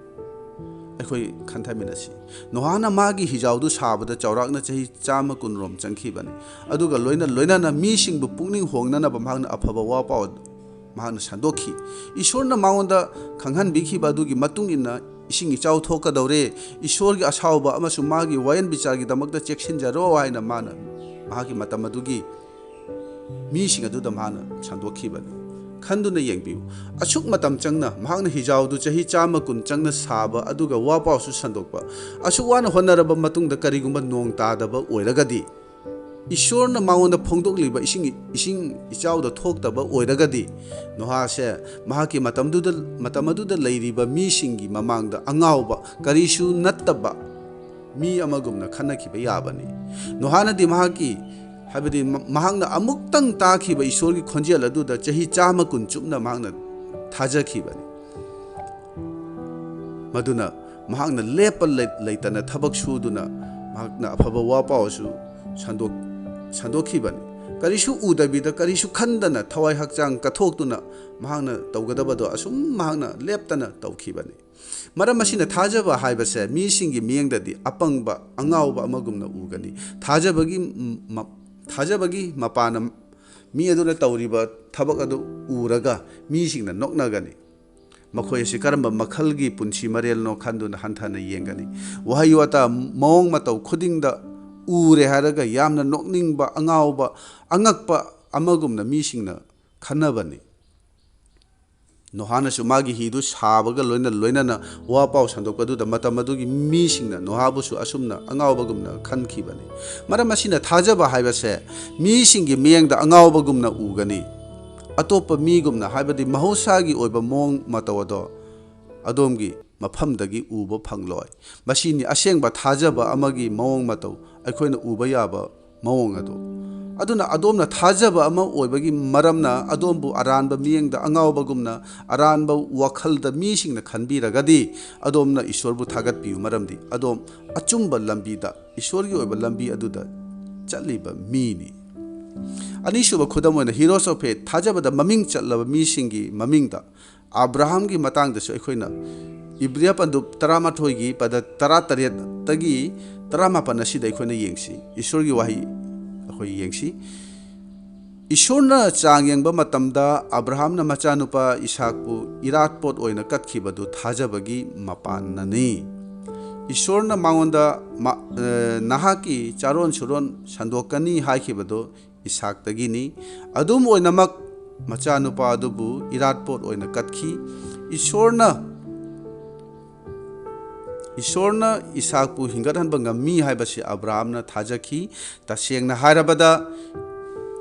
ꯑꯩꯈꯣꯏ ꯈꯟꯊꯃꯤꯟꯅꯁꯤ꯫ ꯅꯣꯍꯥꯅ ꯃꯥꯒꯤ ꯍꯤꯖꯥꯎꯗꯨ ꯁꯥꯕꯗ ꯆꯥꯎꯔꯥꯛꯅ ꯆꯍꯤ ꯆꯥꯝꯃ ꯀꯨꯟꯔꯣꯝ ꯆꯪꯈꯤꯕꯅꯤ꯫ ꯑꯗꯨꯒ ꯂꯣꯏꯅ ꯂꯣꯏꯅꯅ ꯃꯤꯁꯤꯡꯕꯨ ꯄꯨꯛꯅꯤꯡ ꯍꯣꯡꯅꯅꯕ ꯃꯍꯥꯛꯅ ꯑꯐꯕ ꯋꯥ ꯄꯥꯎ ꯃꯍꯥꯛꯅ ꯁꯟꯗꯣꯛꯈꯤ꯫ ꯏꯁꯣꯔꯅ ꯃꯉꯣꯟꯗ ꯈꯪꯍꯟꯕꯤꯈꯤꯕ ꯑꯗꯨꯒꯤ ꯃꯇꯨꯡ ꯏꯟꯅ ꯏꯁꯤꯡ ꯏꯆꯥꯎ ꯊꯣꯛꯀꯗꯧꯔꯦ, ꯏꯁꯣꯔꯒꯤ ꯑꯁꯥꯎꯕ ꯑꯃꯁꯨꯡ ꯃꯥꯒꯤ ꯋꯥꯌꯦꯟ ꯕꯤꯆꯥꯔꯒꯤꯗꯃꯛꯇ ꯆꯦꯛꯁꯤꯟꯖꯔꯣ ꯍꯥꯏꯅ ꯃꯥꯅ ꯃꯍꯥꯛꯀꯤ ꯃꯇꯝ ꯑꯗꯨꯒꯤ ꯃꯤꯁꯤꯡ ꯑꯗꯨꯗ ꯃꯍꯥꯛꯅ ꯁꯟꯗꯣꯛꯈꯤꯕꯅꯤ꯫ ꯈꯟꯗꯨꯅ ꯌꯦꯡꯕꯤꯌꯨ, ꯑꯁꯨꯛ ꯃꯇꯝ ꯆꯪꯅ ꯃꯍꯥꯛꯅ ꯍꯤꯖꯥꯎꯗꯨ ꯆꯍꯤ ꯆꯥꯝꯃ ꯀꯨꯟ ꯆꯪꯅ ꯁꯥꯕ ꯑꯗꯨꯒ ꯋꯥ ꯄꯥꯎꯁꯨ ꯁꯟꯗꯣꯛꯄ, ꯑꯁꯨꯛ ꯋꯥꯅ ꯍꯣꯠꯅꯔꯕ ꯃꯇꯨꯡꯗ ꯀꯔꯤꯒꯨꯝꯕ ꯅꯣꯡ ꯇꯥꯗꯕ ꯑꯣꯏꯔꯒꯗꯤ, ꯏꯁꯣꯔꯅ ꯃꯉꯣꯟꯗ ꯐꯣꯡꯗꯣꯛꯂꯤꯕ ꯏꯁꯤꯡ, ꯏꯁꯤꯡ ꯏꯆꯥꯎꯗ ꯊꯣꯛꯇꯕ ꯑꯣꯏꯔꯒꯗꯤ, ꯅꯣꯍꯥꯁꯦ ꯃꯍꯥꯛꯀꯤ ꯃꯇꯝꯗꯨꯗ, ꯃꯇꯝ ꯑꯗꯨꯗ ꯂꯩꯔꯤꯕ ꯃꯤꯁꯤꯡꯒꯤ ꯃꯃꯥꯡꯗ ꯑꯉꯥꯎꯕ, ꯀꯔꯤꯁꯨ ꯅꯠꯇꯕ ꯃꯤ ꯑꯃꯒꯨꯝꯅ ꯈꯟꯅꯈꯤꯕ ꯌꯥꯕꯅꯤ꯫ ꯅꯣꯍꯥꯅꯗꯤ ꯃꯍꯥꯛꯀꯤ, ꯍꯥꯏꯕꯗꯤ ꯃ-, ꯃꯍꯥꯛꯅ ꯑꯃꯨꯛꯇꯪ ꯇꯥꯈꯤꯕ ꯏꯁꯣꯔꯒꯤ ꯈꯣꯟꯖꯦꯜ ꯑꯗꯨꯗ ꯆꯍꯤ ꯆꯥꯝꯃ ꯀꯨꯟ ꯆꯨꯞꯅ ꯃꯍꯥꯛꯅ ꯊꯥꯖꯈꯤꯕꯅꯤ꯫ ꯃꯗꯨꯅ ꯃꯍꯥꯛꯅ ꯂꯦꯞꯄ ꯂꯩ-, ꯂꯩꯇꯅ ꯊꯕꯛ ꯁꯨꯗꯨꯅ ꯃꯍꯥꯛꯅ ꯑꯐꯕ ꯋꯥ ꯄꯥꯎꯁꯨ ꯁꯟꯗꯣꯛ-, ꯁꯟꯗꯣꯛꯈꯤꯕꯅꯤ꯫ ꯀꯔꯤꯁꯨ ꯎꯗꯕꯤꯗ, ꯀꯔꯤꯁꯨ ꯈꯟꯗꯅ, ꯊꯋꯥꯏ ꯍꯛꯆꯥꯡ ꯀꯠꯊꯣꯛꯇꯨꯅ ꯃꯍꯥꯛꯅ ꯇꯧꯒꯗꯕꯗꯣ ꯑꯁꯨꯝ ꯃꯍꯥꯛꯅ ꯂꯦꯞꯇꯅ ꯇꯧꯈꯤꯕꯅꯤ꯫ ꯃꯔꯝ ꯑꯁꯤꯅ, ꯊꯥꯖꯕ ꯍꯥꯏꯕꯁꯦ ꯃꯤꯁꯤꯡꯒꯤ ꯃꯤꯠꯌꯦꯡꯗꯗꯤ ꯑꯄꯪꯕ, ꯑꯉꯥꯎꯕ ꯑꯃꯒꯨꯝꯅ ꯎꯒꯅꯤ꯫ ꯊꯥꯖꯕꯒꯤ ꯃ-, ꯊꯥꯖꯕꯒꯤ ꯃꯄꯥꯅ ꯃꯤ ꯑꯗꯨꯅ ꯇꯧꯔꯤꯕ ꯊꯕꯛ ꯑꯗꯨ ꯎꯔꯒ ꯃꯤꯁꯤꯡꯅ ꯅꯣꯛꯅꯒꯅꯤ꯫ ꯃꯈꯣꯏ ꯑꯁꯤ ꯀꯔꯝꯕ ꯃꯈꯜꯒꯤ ꯄꯨꯟꯁꯤ ꯃꯔꯦꯜꯅꯣ ꯈꯟꯗꯨꯅ ꯍꯟꯊꯅ ꯌꯦꯡꯒꯅꯤ꯫ ꯋꯥꯍꯩ ꯋꯥꯇꯥ, ꯃꯑꯣꯡ ꯃꯇꯧ ꯈꯨꯗꯤꯡꯗ ꯎꯔꯦ ꯍꯥꯏꯔꯒ ꯌꯥꯝꯅ ꯅꯣꯛꯅꯤꯡꯕ, ꯑꯉꯥꯎꯕ, ꯑꯉꯛꯄ ꯑꯃꯒꯨꯝꯅ ꯃꯤꯁꯤꯡꯅ ꯈꯟꯅꯕꯅꯤ꯫ ꯅꯣꯍꯥꯅꯁꯨ ꯃꯥꯒꯤ ꯍꯤꯗꯨ ꯁꯥꯕꯒ ꯂꯣꯏꯅ ꯂꯣꯏꯅꯅ ꯋꯥ ꯄꯥꯎ ꯁꯟꯗꯣꯛꯄꯗꯨꯗ ꯃꯇꯝ ꯑꯗꯨꯒꯤ ꯃꯤꯁꯤꯡꯅ ꯅꯣꯍꯥꯕꯨꯁꯨ ꯑꯁꯨꯝꯅ ꯑꯉꯥꯎꯕꯒꯨꯝꯅ ꯈꯟꯈꯤꯕꯅꯤ꯫ ꯃꯔꯝ ꯑꯁꯤꯅ, ꯊꯥꯖꯕ ꯍꯥꯏꯕꯁꯦ ꯃꯤꯁꯤꯡꯒꯤ ꯃꯤꯠꯌꯦꯡꯗ ꯑꯉꯥꯎꯕꯒꯨꯝꯅ ꯎꯒꯅꯤ꯫ ꯑꯇꯣꯞꯄ ꯃꯤꯒꯨꯝꯅ, ꯍꯥꯏꯕꯗꯤ ꯃꯍꯧꯁꯥꯒꯤ ꯑꯣꯏꯕ ꯃꯑꯣꯡ ꯃꯇꯧ ꯑꯗꯣ ꯑꯗꯣꯝꯒꯤ ꯃꯐꯝꯗꯒꯤ ꯎꯕ ꯐꯪꯂꯣꯏ꯫ ꯃꯁꯤꯅꯤ ꯑꯁꯦꯡꯕ ꯊꯥꯖꯕ ꯑꯃꯒꯤ ꯃꯑꯣꯡ ꯃꯇꯧ ꯑꯩꯈꯣꯏꯅ ꯎꯕ ꯌꯥꯕ ꯃꯑꯣꯡ ꯑꯗꯨ꯫ ꯑꯗꯨꯅ ꯑꯗꯣꯝꯅ ꯊꯥꯖꯕ ꯑꯃ ꯑꯣꯏꯕꯒꯤ ꯃꯔꯝꯅ ꯑꯗꯣꯝꯕꯨ ꯑꯔꯥꯟꯕ ꯃꯤꯠꯌꯦꯡꯗ, ꯑꯉꯥꯎꯕꯒꯨꯝꯅ, ꯑꯔꯥꯟꯕ ꯋꯥꯈꯜꯗ ꯃꯤꯁꯤꯡꯅ ꯈꯟꯕꯤꯔꯒꯗꯤ, ꯑꯗꯣꯝꯅ ꯏꯁꯣꯔꯕꯨ ꯊꯥꯒꯠꯄꯤꯌꯨ, ꯃꯔꯝꯗꯤ ꯑꯗꯣꯝ ꯑꯆꯨꯝꯕ ꯂꯝꯕꯤꯗ, ꯏꯁꯣꯔꯒꯤ ꯑꯣꯏꯕ ꯂꯝꯕꯤ ꯑꯗꯨꯗ ꯆꯠꯂꯤꯕ ꯃꯤꯅꯤ꯫ ꯑꯅꯤꯁꯨꯕ ꯈꯨꯗꯝ ꯑꯣꯏꯅ, Heroes of Faith, ꯊꯥꯖꯕꯗ ꯃꯃꯤꯡ ꯆꯠꯂꯕ ꯃꯤꯁꯤꯡꯒꯤ ꯃꯃꯤꯡꯗ ꯑꯕ꯭ꯔꯥꯍꯥꯝꯒꯤ ꯃꯇꯥꯡꯗꯁꯨ ꯑꯩꯈꯣꯏꯅ ꯏꯕ꯭ꯔꯤꯌꯥ ꯄꯟꯗꯨꯞ ꯇꯔꯥꯃꯥꯊꯣꯏꯒꯤ ꯄꯗ ꯇꯔꯥꯇꯔꯦꯠꯇꯒꯤ ꯇꯔꯥꯃꯥꯄꯟ ꯑꯁꯤꯗ ꯑꯩꯈꯣꯏꯅ ꯌꯦꯡꯁꯤ꯫ ꯏꯁꯣꯔꯒꯤ ꯋꯥꯍꯩ ꯑꯩꯈꯣꯏ ꯌꯦꯡꯁꯤ꯫ ꯏꯁꯣꯔꯅ ꯆꯥꯡ ꯌꯦꯡꯕ ꯃꯇꯝꯗ ꯑꯕ꯭ꯔꯥꯍꯥꯝꯅ ꯃꯆꯥꯅꯨꯄꯥ ꯏꯁꯥꯛꯄꯨ ꯏꯔꯥꯠꯄꯣꯠ ꯑꯣꯏꯅ ꯀꯠꯈꯤꯕꯗꯨ ꯊꯥꯖꯕꯒꯤ ꯃꯄꯥꯟꯅꯅꯤ꯫ ꯏꯁꯣꯔꯅ ꯃꯉꯣꯟꯗ ꯃ-, ꯑ, "ꯅꯍꯥꯛꯀꯤ ꯆꯥꯔꯣꯟ ꯁꯨꯔꯣꯟ ꯁꯟꯗꯣꯛꯀꯅꯤ" ꯍꯥꯏꯈꯤꯕꯗꯨ ꯏꯁꯥꯛꯇꯒꯤꯅꯤ꯫ ꯑꯗꯨꯝ ꯑꯣꯏꯅꯃꯛ, ꯃꯆꯥꯅꯨꯄꯥ ꯑꯗꯨꯕꯨ ꯏꯔꯥꯠꯄꯣꯠ ꯑꯣꯏꯅ ꯀꯠꯈꯤ꯫ ꯏꯁꯣꯔꯅ, ꯏꯁꯣꯔꯅ ꯏꯁꯥꯛꯄꯨ ꯍꯤꯡꯒꯠꯍꯟꯕ ꯉꯝꯃꯤ ꯍꯥꯏꯕꯁꯤ ꯑꯕ꯭ꯔꯥꯍꯥꯝꯅ ꯊꯥꯖꯈꯤ꯫ ꯇꯁꯦꯡꯅ ꯍꯥꯏꯔꯕꯗ,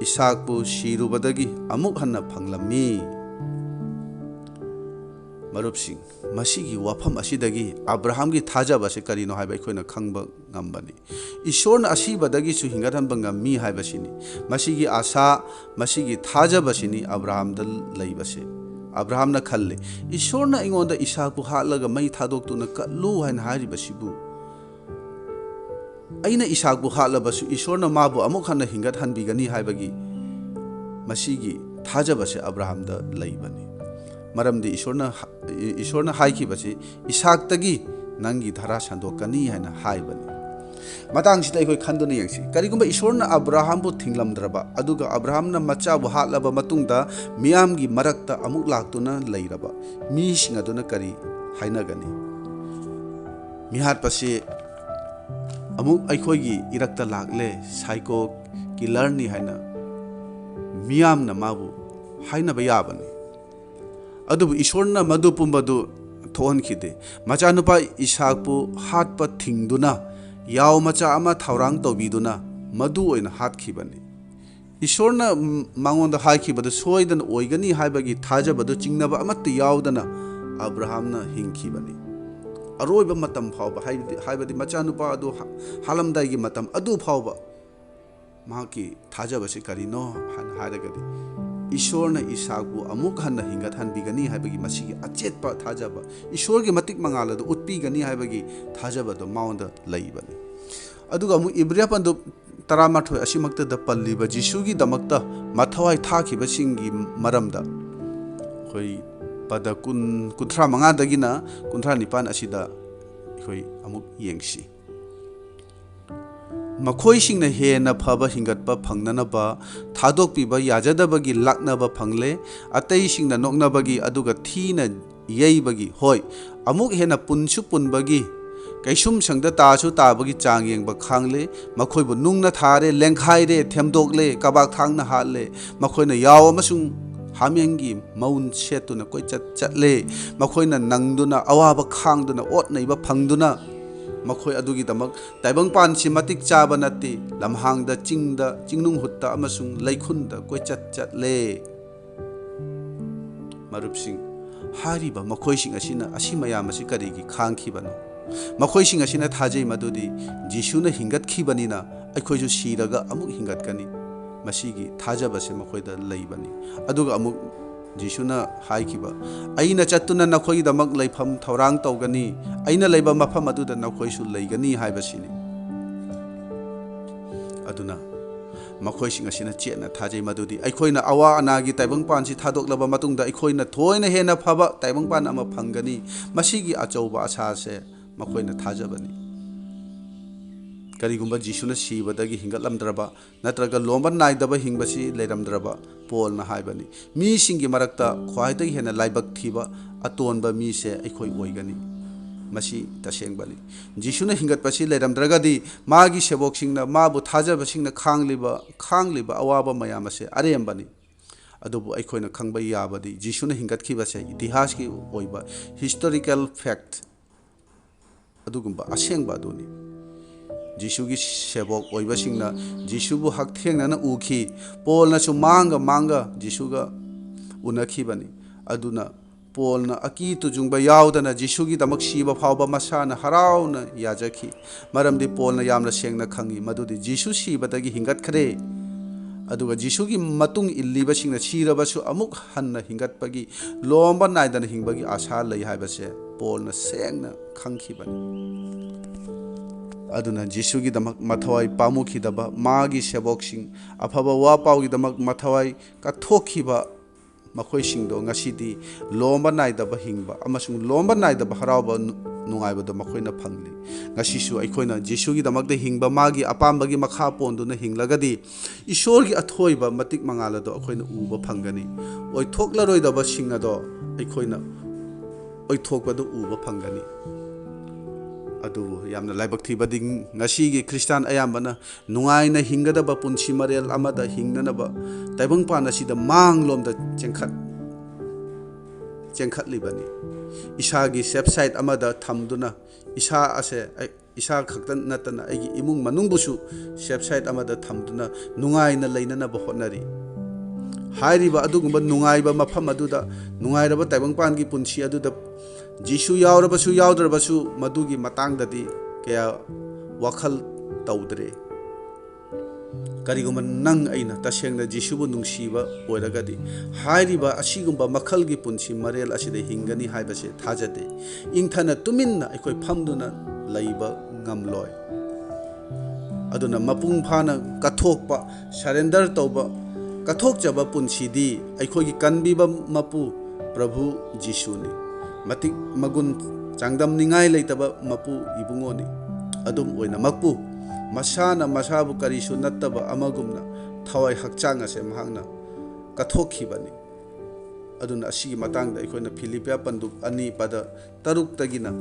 ꯏꯁꯥꯛꯄꯨ ꯁꯤꯔꯨꯕꯗꯒꯤ ꯑꯃꯨꯛ ꯍꯟꯅ ꯐꯪꯂꯝꯃꯤ꯫ ꯃꯔꯨꯞꯁꯤꯡ, ꯃꯁꯤꯒꯤ ꯋꯥꯐꯝ ꯑꯁꯤꯗꯒꯤ ꯑꯕ꯭ꯔꯥꯍꯥꯝꯒꯤ ꯊꯥꯖꯕ ꯑꯁꯤ ꯀꯔꯤꯅꯣ ꯍꯥꯏꯕ ꯑꯩꯈꯣꯏꯅ ꯈꯪꯕ ꯉꯝꯕꯅꯤ꯫ ꯏꯁꯣꯔꯅ ꯑꯁꯤꯕꯗꯒꯤꯁꯨ ꯍꯤꯡꯒꯠꯍꯟꯕ ꯉꯝꯃꯤ ꯍꯥꯏꯕꯁꯤꯅꯤ꯫ ꯃꯁꯤꯒꯤ ꯑꯥꯁꯥ, ꯃꯁꯤꯒꯤ ꯊꯥꯖꯕꯁꯤꯅꯤ ꯑꯕ꯭ꯔꯥꯍꯥꯝꯗ ꯂꯩꯕꯁꯦ꯫ ꯑꯕ꯭ꯔꯥꯍꯥꯝꯅ ꯈꯜꯂꯤ, "ꯏꯁꯣꯔꯅ ꯑꯩꯉꯣꯟꯗ ꯏꯁꯥꯛꯄꯨ ꯍꯥꯠꯂꯒ ꯃꯩ ꯊꯥꯗꯣꯛꯇꯨꯅ ꯀꯠꯂꯨ ꯍꯥꯏꯅ ꯍꯥꯏꯔꯤꯕꯁꯤꯕꯨ, ꯑꯩꯅ ꯏꯁꯥꯛꯄꯨ ꯍꯥꯠꯂꯕꯁꯨ ꯏꯁꯣꯔꯅ ꯃꯥꯕꯨ ꯑꯃꯨꯛ ꯍꯟꯅ ꯍꯤꯡꯒꯠꯍꯟꯕꯤꯒꯅꯤ" ꯍꯥꯏꯕꯒꯤ ꯃꯁꯤꯒꯤ ꯊꯥꯖꯕꯁꯦ ꯑꯕ꯭ꯔꯥꯍꯥꯝꯗ ꯂꯩꯕꯅꯤ꯫ ꯃꯔꯝꯗꯤ ꯏꯁꯣꯔꯅ, ꯏꯁꯣꯔꯅ ꯍꯥꯏꯈꯤꯕꯁꯤ ꯏꯁꯥꯛꯇꯒꯤ ꯅꯪꯒꯤ ꯙꯔꯥ ꯁꯟꯗꯣꯛꯀꯅꯤ ꯍꯥꯏꯅ ꯍꯥꯏꯕꯅꯤ꯫ ꯃꯇꯥꯡꯁꯤꯗ ꯑꯩꯈꯣꯏ ꯈꯟꯗꯨꯅ ꯌꯦꯡꯁꯤ꯫ ꯀꯔꯤꯒꯨꯝꯕ ꯏꯁꯣꯔꯅ ꯑꯕ꯭ꯔꯥꯍꯥꯝꯕꯨ ꯊꯤꯡꯂꯝꯗ꯭ꯔꯕ, ꯑꯗꯨꯒ ꯑꯕ꯭ꯔꯥꯍꯥꯝꯅ ꯃꯆꯥꯕꯨ ꯍꯥꯠꯂꯕ ꯃꯇꯨꯡꯗ ꯃꯤꯌꯥꯝꯒꯤ ꯃꯔꯛꯇ ꯑꯃꯨꯛ ꯂꯥꯛꯇꯨꯅ ꯂꯩꯔꯕ ꯃꯤꯁꯤꯡ ꯑꯗꯨꯅ ꯀꯔꯤ ꯍꯥꯏꯅꯒꯅꯤ? ꯃꯤꯍꯥꯠꯄꯁꯤ ꯑꯃꯨꯛ ꯑꯩꯈꯣꯏꯒꯤ ꯏꯔꯛꯇ ꯂꯥꯛꯂꯦ, psycho killerꯅꯤ ꯍꯥꯏꯅ ꯃꯤꯌꯥꯝꯅ ꯃꯥꯕꯨ ꯍꯥꯏꯅꯕ ꯌꯥꯕꯅꯤ꯫ ꯑꯗꯨꯕꯨ ꯏꯁꯣꯔꯅ ꯃꯗꯨ ꯄꯨꯝꯕꯗꯨ ꯊꯣꯛꯍꯟꯈꯤꯗꯦ꯫ ꯃꯆꯥꯅꯨꯄꯥ ꯏꯁꯥꯛꯄꯨ ꯍꯥꯠꯄ ꯊꯤꯡꯗꯨꯅ, ꯌꯥꯎ ꯃꯆꯥ ꯑꯃ ꯊꯧꯔꯥꯡ ꯇꯧꯕꯤꯗꯨꯅ ꯃꯗꯨ ꯑꯣꯏꯅ ꯍꯥꯠꯈꯤꯕꯅꯤ꯫ ꯏꯁꯣꯔꯅ ꯃꯉꯣꯟꯗ ꯍꯥꯏꯈꯤꯕꯗꯨ ꯁꯣꯏꯗꯅ ꯑꯣꯏꯒꯅꯤ ꯍꯥꯏꯕꯒꯤ ꯊꯥꯖꯕꯗꯨ ꯆꯤꯡꯅꯕ ꯑꯃꯠꯇ ꯌꯥꯎꯗꯅ ꯑꯕ꯭ꯔꯥꯍꯥꯝꯅ ꯍꯤꯡꯈꯤꯕꯅꯤ꯫ ꯑꯔꯣꯏꯕ ꯃꯇꯝ ꯐꯥꯎꯕ, ꯍꯥꯏꯕꯗꯤ, ꯍꯥꯏꯕꯗꯤ ꯃꯆꯥꯅꯨꯄꯥ ꯑꯗꯨ ꯍꯥ-, ꯍꯥꯠꯂꯝꯗꯥꯏꯒꯤ ꯃꯇꯝ ꯑꯗꯨ ꯐꯥꯎꯕ ꯃꯍꯥꯛꯀꯤ ꯊꯥꯖꯕꯁꯤ ꯀꯔꯤꯅꯣ ꯍꯥꯏꯅ ꯍꯥꯏꯔꯒꯗꯤ, ꯏꯁꯣꯔꯅ ꯏꯁꯥꯛꯄꯨ ꯑꯃꯨꯛ ꯍꯟꯅ ꯍꯤꯡꯒꯠꯍꯟꯕꯤꯒꯅꯤ ꯍꯥꯏꯕꯒꯤ ꯃꯁꯤꯒꯤ ꯑꯆꯦꯠꯄ ꯊꯥꯖꯕ, ꯏꯁꯣꯔꯒꯤ ꯃꯇꯤꯛ ꯃꯉꯥꯜ ꯑꯗꯨ ꯎꯠꯄꯤꯒꯅꯤ ꯍꯥꯏꯕꯒꯤ ꯊꯥꯖꯕ ꯑꯗꯨ ꯃꯉꯣꯟꯗ ꯂꯩꯕꯅꯤ꯫ ꯑꯗꯨꯒ ꯑꯃꯨꯛ ꯏꯕ꯭ꯔꯤꯌꯥ ꯄꯟꯗꯨꯞ ꯇꯔꯥꯃꯥꯊꯣꯏ ꯑꯁꯤꯃꯛꯇꯗ ꯄꯜꯂꯤꯕ ꯖꯤꯁꯨꯒꯤꯗꯃꯛꯇ ꯃꯊꯋꯥꯏ ꯊꯥꯈꯤꯕꯁꯤꯡꯒꯤ ꯃꯔꯝꯗ ꯑꯩꯈꯣꯏ ꯄꯗ ꯀꯨꯟ, ꯀꯨꯟꯊ꯭ꯔꯥ ꯃꯉꯥꯗꯒꯤꯅ ꯀꯨꯟꯊ꯭ꯔꯥ ꯅꯤꯄꯥꯟ ꯑꯁꯤꯗ ꯑꯩꯈꯣꯏ ꯑꯃꯨꯛ ꯌꯦꯡꯁꯤ꯫ ꯃꯈꯣꯏꯁꯤꯡꯅ ꯍꯦꯟꯅ ꯐꯕ ꯍꯤꯡꯒꯠꯄ ꯐꯪꯅꯅꯕ ꯊꯥꯗꯣꯛꯄꯤꯕ ꯌꯥꯖꯗꯕꯒꯤ ꯂꯥꯛꯅꯕ ꯐꯪꯂꯦ꯫ ꯑꯇꯩꯁꯤꯡꯅ ꯅꯣꯛꯅꯕꯒꯤ ꯑꯗꯨꯒ ꯊꯤꯅ ꯌꯩꯕꯒꯤ, ꯍꯣꯏ, ꯑꯃꯨꯛ ꯍꯦꯟꯅ ꯄꯨꯟꯁꯨ ꯄꯨꯟꯕꯒꯤ, ꯀꯩꯁꯨꯝꯁꯪꯗ ꯇꯥꯁꯨ ꯇꯥꯕꯒꯤ ꯆꯥꯡ ꯌꯦꯡꯕ ꯈꯥꯡꯂꯦ꯫ ꯃꯈꯣꯏꯕꯨ ꯅꯨꯡꯅ ꯊꯥꯔꯦ, ꯂꯦꯡꯈꯥꯏꯔꯦ, ꯊꯦꯝꯗꯣꯛꯂꯦ, ꯀꯕꯥꯛ ꯊꯥꯡꯅ ꯍꯥꯠꯂꯦ꯫ ꯃꯈꯣꯏꯅ ꯌꯥꯎ ꯑꯃꯁꯨꯡ ꯍꯥꯃꯦꯡꯒꯤ ꯃꯎꯟ ꯁꯦꯠꯇꯨꯅ ꯀꯣꯏꯆꯠ ꯆꯠꯂꯦ꯫ ꯃꯈꯣꯏꯅ ꯅꯪꯗꯨꯅ, ꯑꯋꯥꯕ ꯈꯥꯡꯗꯨꯅ, ꯑꯣꯠ ꯅꯩꯕ ꯐꯪꯗꯨꯅ, ꯃꯈꯣꯏ ꯑꯗꯨꯒꯤꯗꯃꯛ ꯇꯥꯏꯕꯪꯄꯥꯟꯁꯤ ꯃꯇꯤꯛ ꯆꯥꯕ ꯅꯠꯇꯦ꯫ ꯂꯝꯍꯥꯡꯗ, ꯆꯤꯡꯗ, ꯆꯤꯡꯅꯨꯡ ꯍꯨꯠꯇ ꯑꯃꯁꯨꯡ ꯂꯩꯈꯨꯟꯗ ꯀꯣꯏꯆꯠ ꯆꯠꯂꯦ꯫ ꯃꯔꯨꯞꯁꯤꯡ, ꯍꯥꯏꯔꯤꯕ ꯃꯈꯣꯏꯁꯤꯡ ꯑꯁꯤꯅ ꯑꯁꯤ ꯃꯌꯥꯝ ꯑꯁꯤ ꯀꯔꯤꯒꯤ ꯈꯥꯡꯈꯤꯕꯅꯣ? ꯃꯈꯣꯏꯁꯤꯡ ꯑꯁꯤꯅ ꯊꯥꯖꯩ ꯃꯗꯨꯗꯤ ꯖꯤꯁꯨꯅ ꯍꯤꯡꯒꯠꯈꯤꯕꯅꯤꯅ ꯑꯩꯈꯣꯏꯁꯨ ꯁꯤꯔꯒ ꯑꯃꯨꯛ ꯍꯤꯡꯒꯠꯀꯅꯤ꯫ ꯃꯁꯤꯒꯤ ꯊꯥꯖꯕꯁꯦ ꯃꯈꯣꯏꯗ ꯂꯩꯕꯅꯤ꯫ ꯑꯗꯨꯒ ꯑꯃꯨꯛ ꯖꯤꯁꯨꯅ ꯍꯥꯏꯈꯤꯕ, "ꯑꯩꯅ ꯆꯠꯇꯨꯅ ꯅꯈꯣꯏꯒꯤꯗꯃꯛ ꯂꯩꯐꯝ ꯊꯧꯔꯥꯡ ꯇꯧꯒꯅꯤ, ꯑꯩꯅ ꯂꯩꯕ ꯃꯐꯝ ꯑꯗꯨꯗ ꯅꯈꯣꯏꯁꯨ ꯂꯩꯒꯅꯤ" ꯍꯥꯏꯕꯁꯤꯅꯤ꯫ ꯑꯗꯨꯅ ꯃꯈꯣꯏꯁꯤꯡ ꯑꯁꯤꯅ ꯆꯦꯠꯅ ꯊꯥꯖꯩ ꯃꯗꯨꯗꯤ ꯑꯩꯈꯣꯏꯅ ꯑꯋꯥ ꯑꯅꯥꯒꯤ ꯇꯥꯏꯕꯪꯄꯥꯟꯁꯤ ꯊꯥꯗꯣꯛꯂꯕ ꯃꯇꯨꯡꯗ ꯑꯩꯈꯣꯏꯅ ꯊꯣꯏꯅ ꯍꯦꯟꯅ ꯐꯕ ꯇꯥꯏꯕꯪꯄꯥꯟ ꯑꯃ ꯐꯪꯒꯅꯤ꯫ ꯃꯁꯤꯒꯤ ꯑꯆꯧꯕ ꯑꯁꯥꯁꯦ ꯃꯈꯣꯏꯅ ꯊꯥꯖꯕꯅꯤ꯫ ꯀꯔꯤꯒꯨꯝꯕ ꯖꯤꯁꯨꯅ ꯁꯤꯕꯗꯒꯤ ꯍꯤꯡꯒꯠꯂꯝꯗ꯭ꯔꯕ ꯅꯠꯇ꯭ꯔꯒ ꯂꯣꯝꯕ ꯅꯥꯏꯗꯕ ꯍꯤꯡꯕꯁꯤ ꯂꯩꯔꯝꯗ꯭ꯔꯕ, ꯄꯣꯜꯅ ꯍꯥꯏꯕꯅꯤ, "ꯃꯤꯁꯤꯡꯒꯤ ꯃꯔꯛꯇ ꯈ꯭ꯋꯥꯏꯗꯒꯤ ꯍꯦꯟꯅ ꯂꯥꯏꯕꯛ ꯊꯤꯕ, ꯑꯇꯣꯟꯕ ꯃꯤꯁꯦ ꯑꯩꯈꯣꯏ ꯑꯣꯏꯒꯅꯤ"꯫ ꯃꯁꯤ ꯇꯁꯦꯡꯕꯅꯤ꯫ ꯖꯤꯁꯨꯅ ꯍꯤꯡꯒꯠꯄꯁꯤ ꯂꯩꯔꯝꯗ꯭ꯔꯒꯗꯤ ꯃꯥꯒꯤ ꯁꯦꯕꯣꯛꯁꯤꯡꯅ, ꯃꯥꯕꯨ ꯊꯥꯖꯕꯁꯤꯡꯅ ꯈꯥꯡꯂꯤꯕ, ꯈꯥꯡꯂꯤꯕ ꯑꯋꯥꯕ ꯃꯌꯥꯝ ꯑꯁꯦ ꯑꯔꯦꯝꯕꯅꯤ꯫ ꯑꯗꯨꯕꯨ ꯑꯩꯈꯣꯏꯅ ꯈꯪꯕ ꯌꯥꯕꯗꯤ ꯖꯤꯁꯨꯅ ꯍꯤꯡꯒꯠꯈꯤꯕꯁꯦ ꯏꯇꯤꯍꯥꯁꯀꯤ ꯑꯣꯏꯕ historical fact, ꯑꯗꯨꯒꯨꯝꯕ ꯑꯁꯦꯡꯕ ꯑꯗꯨꯅꯤ꯫ ꯖꯤꯁꯨꯒꯤ ꯁꯦꯕꯣꯛ ꯑꯣꯏꯕꯁꯤꯡꯅ ꯖꯤꯁꯨꯕꯨ ꯍꯛꯊꯦꯡꯅꯅ ꯎꯈꯤ꯫ ꯄꯣꯜꯅꯁꯨ ꯃꯥꯡꯒ ꯃꯥꯡꯒ ꯖꯤꯁꯨꯒ ꯎꯅꯈꯤꯕꯅꯤ꯫ ꯑꯗꯨꯅ ꯄꯣꯜꯅ ꯑꯀꯤ ꯇꯨꯖꯨꯡꯕ ꯌꯥꯎꯗꯅ ꯖꯤꯁꯨꯒꯤꯗꯃꯛ ꯁꯤꯕ ꯐꯥꯎꯕ ꯃꯁꯥꯅ ꯍꯔꯥꯎꯅ ꯌꯥꯖꯈꯤ, ꯃꯔꯝꯗꯤ ꯄꯣꯜꯅ ꯌꯥꯝꯅ ꯁꯦꯡꯅ ꯈꯪꯏ ꯃꯗꯨꯗꯤ ꯖꯤꯁꯨ ꯁꯤꯕꯗꯒꯤ ꯍꯤꯡꯒꯠꯈ꯭ꯔꯦ꯫ ꯑꯗꯨꯒ ꯖꯤꯁꯨꯒꯤ ꯃꯇꯨꯡ ꯏꯜꯂꯤꯕꯁꯤꯡꯅ ꯁꯤꯔꯕꯁꯨ ꯑꯃꯨꯛ ꯍꯟꯅ ꯍꯤꯡꯒꯠꯄꯒꯤ, ꯂꯣꯝꯕ ꯅꯥꯏꯗꯅ ꯍꯤꯡꯕꯒꯤ ꯑꯥꯁꯥ ꯂꯩ ꯍꯥꯏꯕꯁꯦ ꯄꯣꯜꯅ ꯁꯦꯡꯅ ꯈꯪꯈꯤꯕꯅꯤ꯫ ꯑꯗꯨꯅ ꯖꯤꯁꯨꯒꯤꯗꯃꯛ ꯃꯊꯋꯥꯏ ꯄꯥꯝꯃꯨꯈꯤꯗꯕ ꯃꯥꯒꯤ ꯁꯦꯕꯣꯛꯁꯤꯡ, ꯑꯐꯕ ꯋꯥ ꯄꯥꯎꯒꯤꯗꯃꯛ ꯃꯊꯋꯥꯏ ꯀꯠꯊꯣꯛꯈꯤꯕ ꯃꯈꯣꯏꯁꯤꯡꯗꯣ ꯉꯁꯤꯗꯤ ꯂꯣꯝꯕ ꯅꯥꯏꯗꯕ ꯍꯤꯡꯕ ꯑꯃꯁꯨꯡ ꯂꯣꯝꯕ ꯅꯥꯏꯗꯕ ꯍꯔꯥꯎꯕ ꯅꯨ-, ꯅꯨꯡꯉꯥꯏꯕꯗꯣ ꯃꯈꯣꯏꯅ ꯐꯪꯂꯤ꯫ ꯉꯁꯤꯁꯨ ꯑꯩꯈꯣꯏꯅ ꯖꯤꯁꯨꯒꯤꯗꯃꯛꯇ ꯍꯤꯡꯕ, ꯃꯥꯒꯤ ꯑꯄꯥꯝꯕꯒꯤ ꯃꯈꯥ ꯄꯣꯟꯗꯨꯅ ꯍꯤꯡꯂꯒꯗꯤ, ꯏꯁꯣꯔꯒꯤ ꯑꯊꯣꯏꯕ ꯃꯇꯤꯛ ꯃꯉꯥꯜ ꯑꯗꯣ ꯑꯩꯈꯣꯏꯅ ꯎꯕ ꯐꯪꯒꯅꯤ꯫ ꯑꯣꯏꯊꯣꯛꯂꯔꯣꯏꯗꯕꯁꯤꯡ ꯑꯗꯣ ꯑꯩꯈꯣꯏꯅ ꯑꯣꯏꯊꯣꯛꯄꯗꯨ ꯎꯕ ꯐꯪꯒꯅꯤ꯫ ꯑꯗꯨꯕꯨ ꯌꯥꯝꯅ ꯂꯥꯏꯕꯛ ꯊꯤꯕꯗꯤ, ꯉꯁꯤꯒꯤ ꯈ꯭ꯔꯤꯁꯇꯥꯟ ꯑꯌꯥꯝꯕꯅ ꯅꯨꯡꯉꯥꯏꯅ ꯍꯤꯡꯒꯗꯕ ꯄꯨꯟꯁꯤ ꯃꯔꯦꯜ ꯑꯃꯗ ꯍꯤꯡꯅꯅꯕ ꯇꯥꯏꯕꯪꯄꯥꯟ ꯑꯁꯤꯗ ꯃꯥꯡꯂꯣꯝꯗ ꯆꯦꯟꯈꯠ-, ꯆꯦꯟꯈꯠꯂꯤꯕꯅꯤ꯫ ꯏꯁꯥꯒꯤ ꯁꯦꯐ ꯁꯥꯏꯠ ꯑꯃꯗ ꯊꯝꯗꯨꯅ, ꯏꯁꯥ ꯑꯁꯦ ꯑꯩ, ꯏꯁꯥ ꯈꯛꯇ ꯅꯠꯇꯅ ꯑꯩꯒꯤ ꯏꯃꯨꯡ ꯃꯅꯨꯡꯕꯨꯁꯨ ꯁꯦꯐ ꯁꯥꯏꯠ ꯑꯃꯗ ꯊꯝꯗꯨꯅ ꯅꯨꯡꯉꯥꯏꯅ ꯂꯩꯅꯅꯕ ꯍꯣꯠꯅꯔꯤ꯫ ꯍꯥꯏꯔꯤꯕ ꯑꯗꯨꯒꯨꯝꯕ ꯅꯨꯡꯉꯥꯏꯕ ꯃꯐꯝ ꯑꯗꯨꯗ, ꯅꯨꯡꯉꯥꯏꯔꯕ ꯇꯥꯏꯕꯪꯄꯥꯟꯒꯤ ꯄꯨꯟꯁꯤ ꯑꯗꯨꯗ ꯖꯤꯁꯨ ꯌꯥꯎꯔꯕꯁꯨ ꯌꯥꯎꯗ꯭ꯔꯕꯁꯨ ꯃꯗꯨꯒꯤ ꯃꯇꯥꯡꯗꯗꯤ ꯀꯌꯥ ꯋꯥꯈꯜ ꯇꯧꯗ꯭ꯔꯦ꯫ ꯀꯔꯤꯒꯨꯝꯕ ꯅꯪ ꯑꯩꯅ ꯇꯁꯦꯡꯅ ꯖꯤꯁꯨꯕꯨ ꯅꯨꯡꯁꯤꯕ ꯑꯣꯏꯔꯒꯗꯤ, ꯍꯥꯏꯔꯤꯕ ꯑꯁꯤꯒꯨꯝꯕ ꯃꯈꯜꯒꯤ ꯄꯨꯟꯁꯤ ꯃꯔꯦꯜ ꯑꯁꯤꯗ ꯍꯤꯡꯒꯅꯤ ꯍꯥꯏꯕꯁꯦ ꯊꯥꯖꯗꯦ꯫ ꯏꯪꯊꯅ ꯇꯨꯃꯤꯟꯅ ꯑꯩꯈꯣꯏ ꯐꯝꯗꯨꯅ ꯂꯩꯕ ꯉꯝꯂꯣꯏ꯫ ꯑꯗꯨꯅ ꯃꯄꯨꯡ ꯐꯥꯅ ꯀꯠꯊꯣꯛꯄ, ꯁꯔꯦꯟꯗꯔ ꯇꯧꯕ, ꯀꯠꯊꯣꯛꯆꯕ ꯄꯨꯟꯁꯤꯗꯤ ꯑꯩꯈꯣꯏꯒꯤ ꯀꯟꯕꯤꯕ ꯃꯄꯨ ꯄ꯭ꯔꯚꯨ ꯖꯤꯁꯨꯅꯤ꯫ ꯃꯇꯤꯛ ꯃꯒꯨꯟ ꯆꯥꯡꯗꯝꯅꯤꯡꯉꯥꯏ ꯂꯩꯇꯕ ꯃꯄꯨ ꯏꯕꯨꯡꯉꯣꯅꯤ꯫ ꯑꯗꯨꯝ ꯑꯣꯏꯅꯃꯛꯄꯨ ꯃꯁꯥꯅ ꯃꯁꯥꯕꯨ ꯀꯔꯤꯁꯨ ꯅꯠꯇꯕ ꯑꯃꯒꯨꯝꯅ ꯊꯋꯥꯏ ꯍꯛꯆꯥꯡ ꯑꯁꯦ ꯃꯍꯥꯛꯅ ꯀꯠꯊꯣꯛꯈꯤꯕꯅꯤ꯫ ꯑꯗꯨꯅ ꯑꯁꯤꯒꯤ ꯃꯇꯥꯡꯗ ꯑꯩꯈꯣꯏꯅ ꯐꯤꯂꯤꯄꯤꯌꯥ ꯄꯟꯗꯨꯞ ꯑꯅꯤ ꯄꯗ ꯇꯔꯨꯛꯇꯒꯤꯅ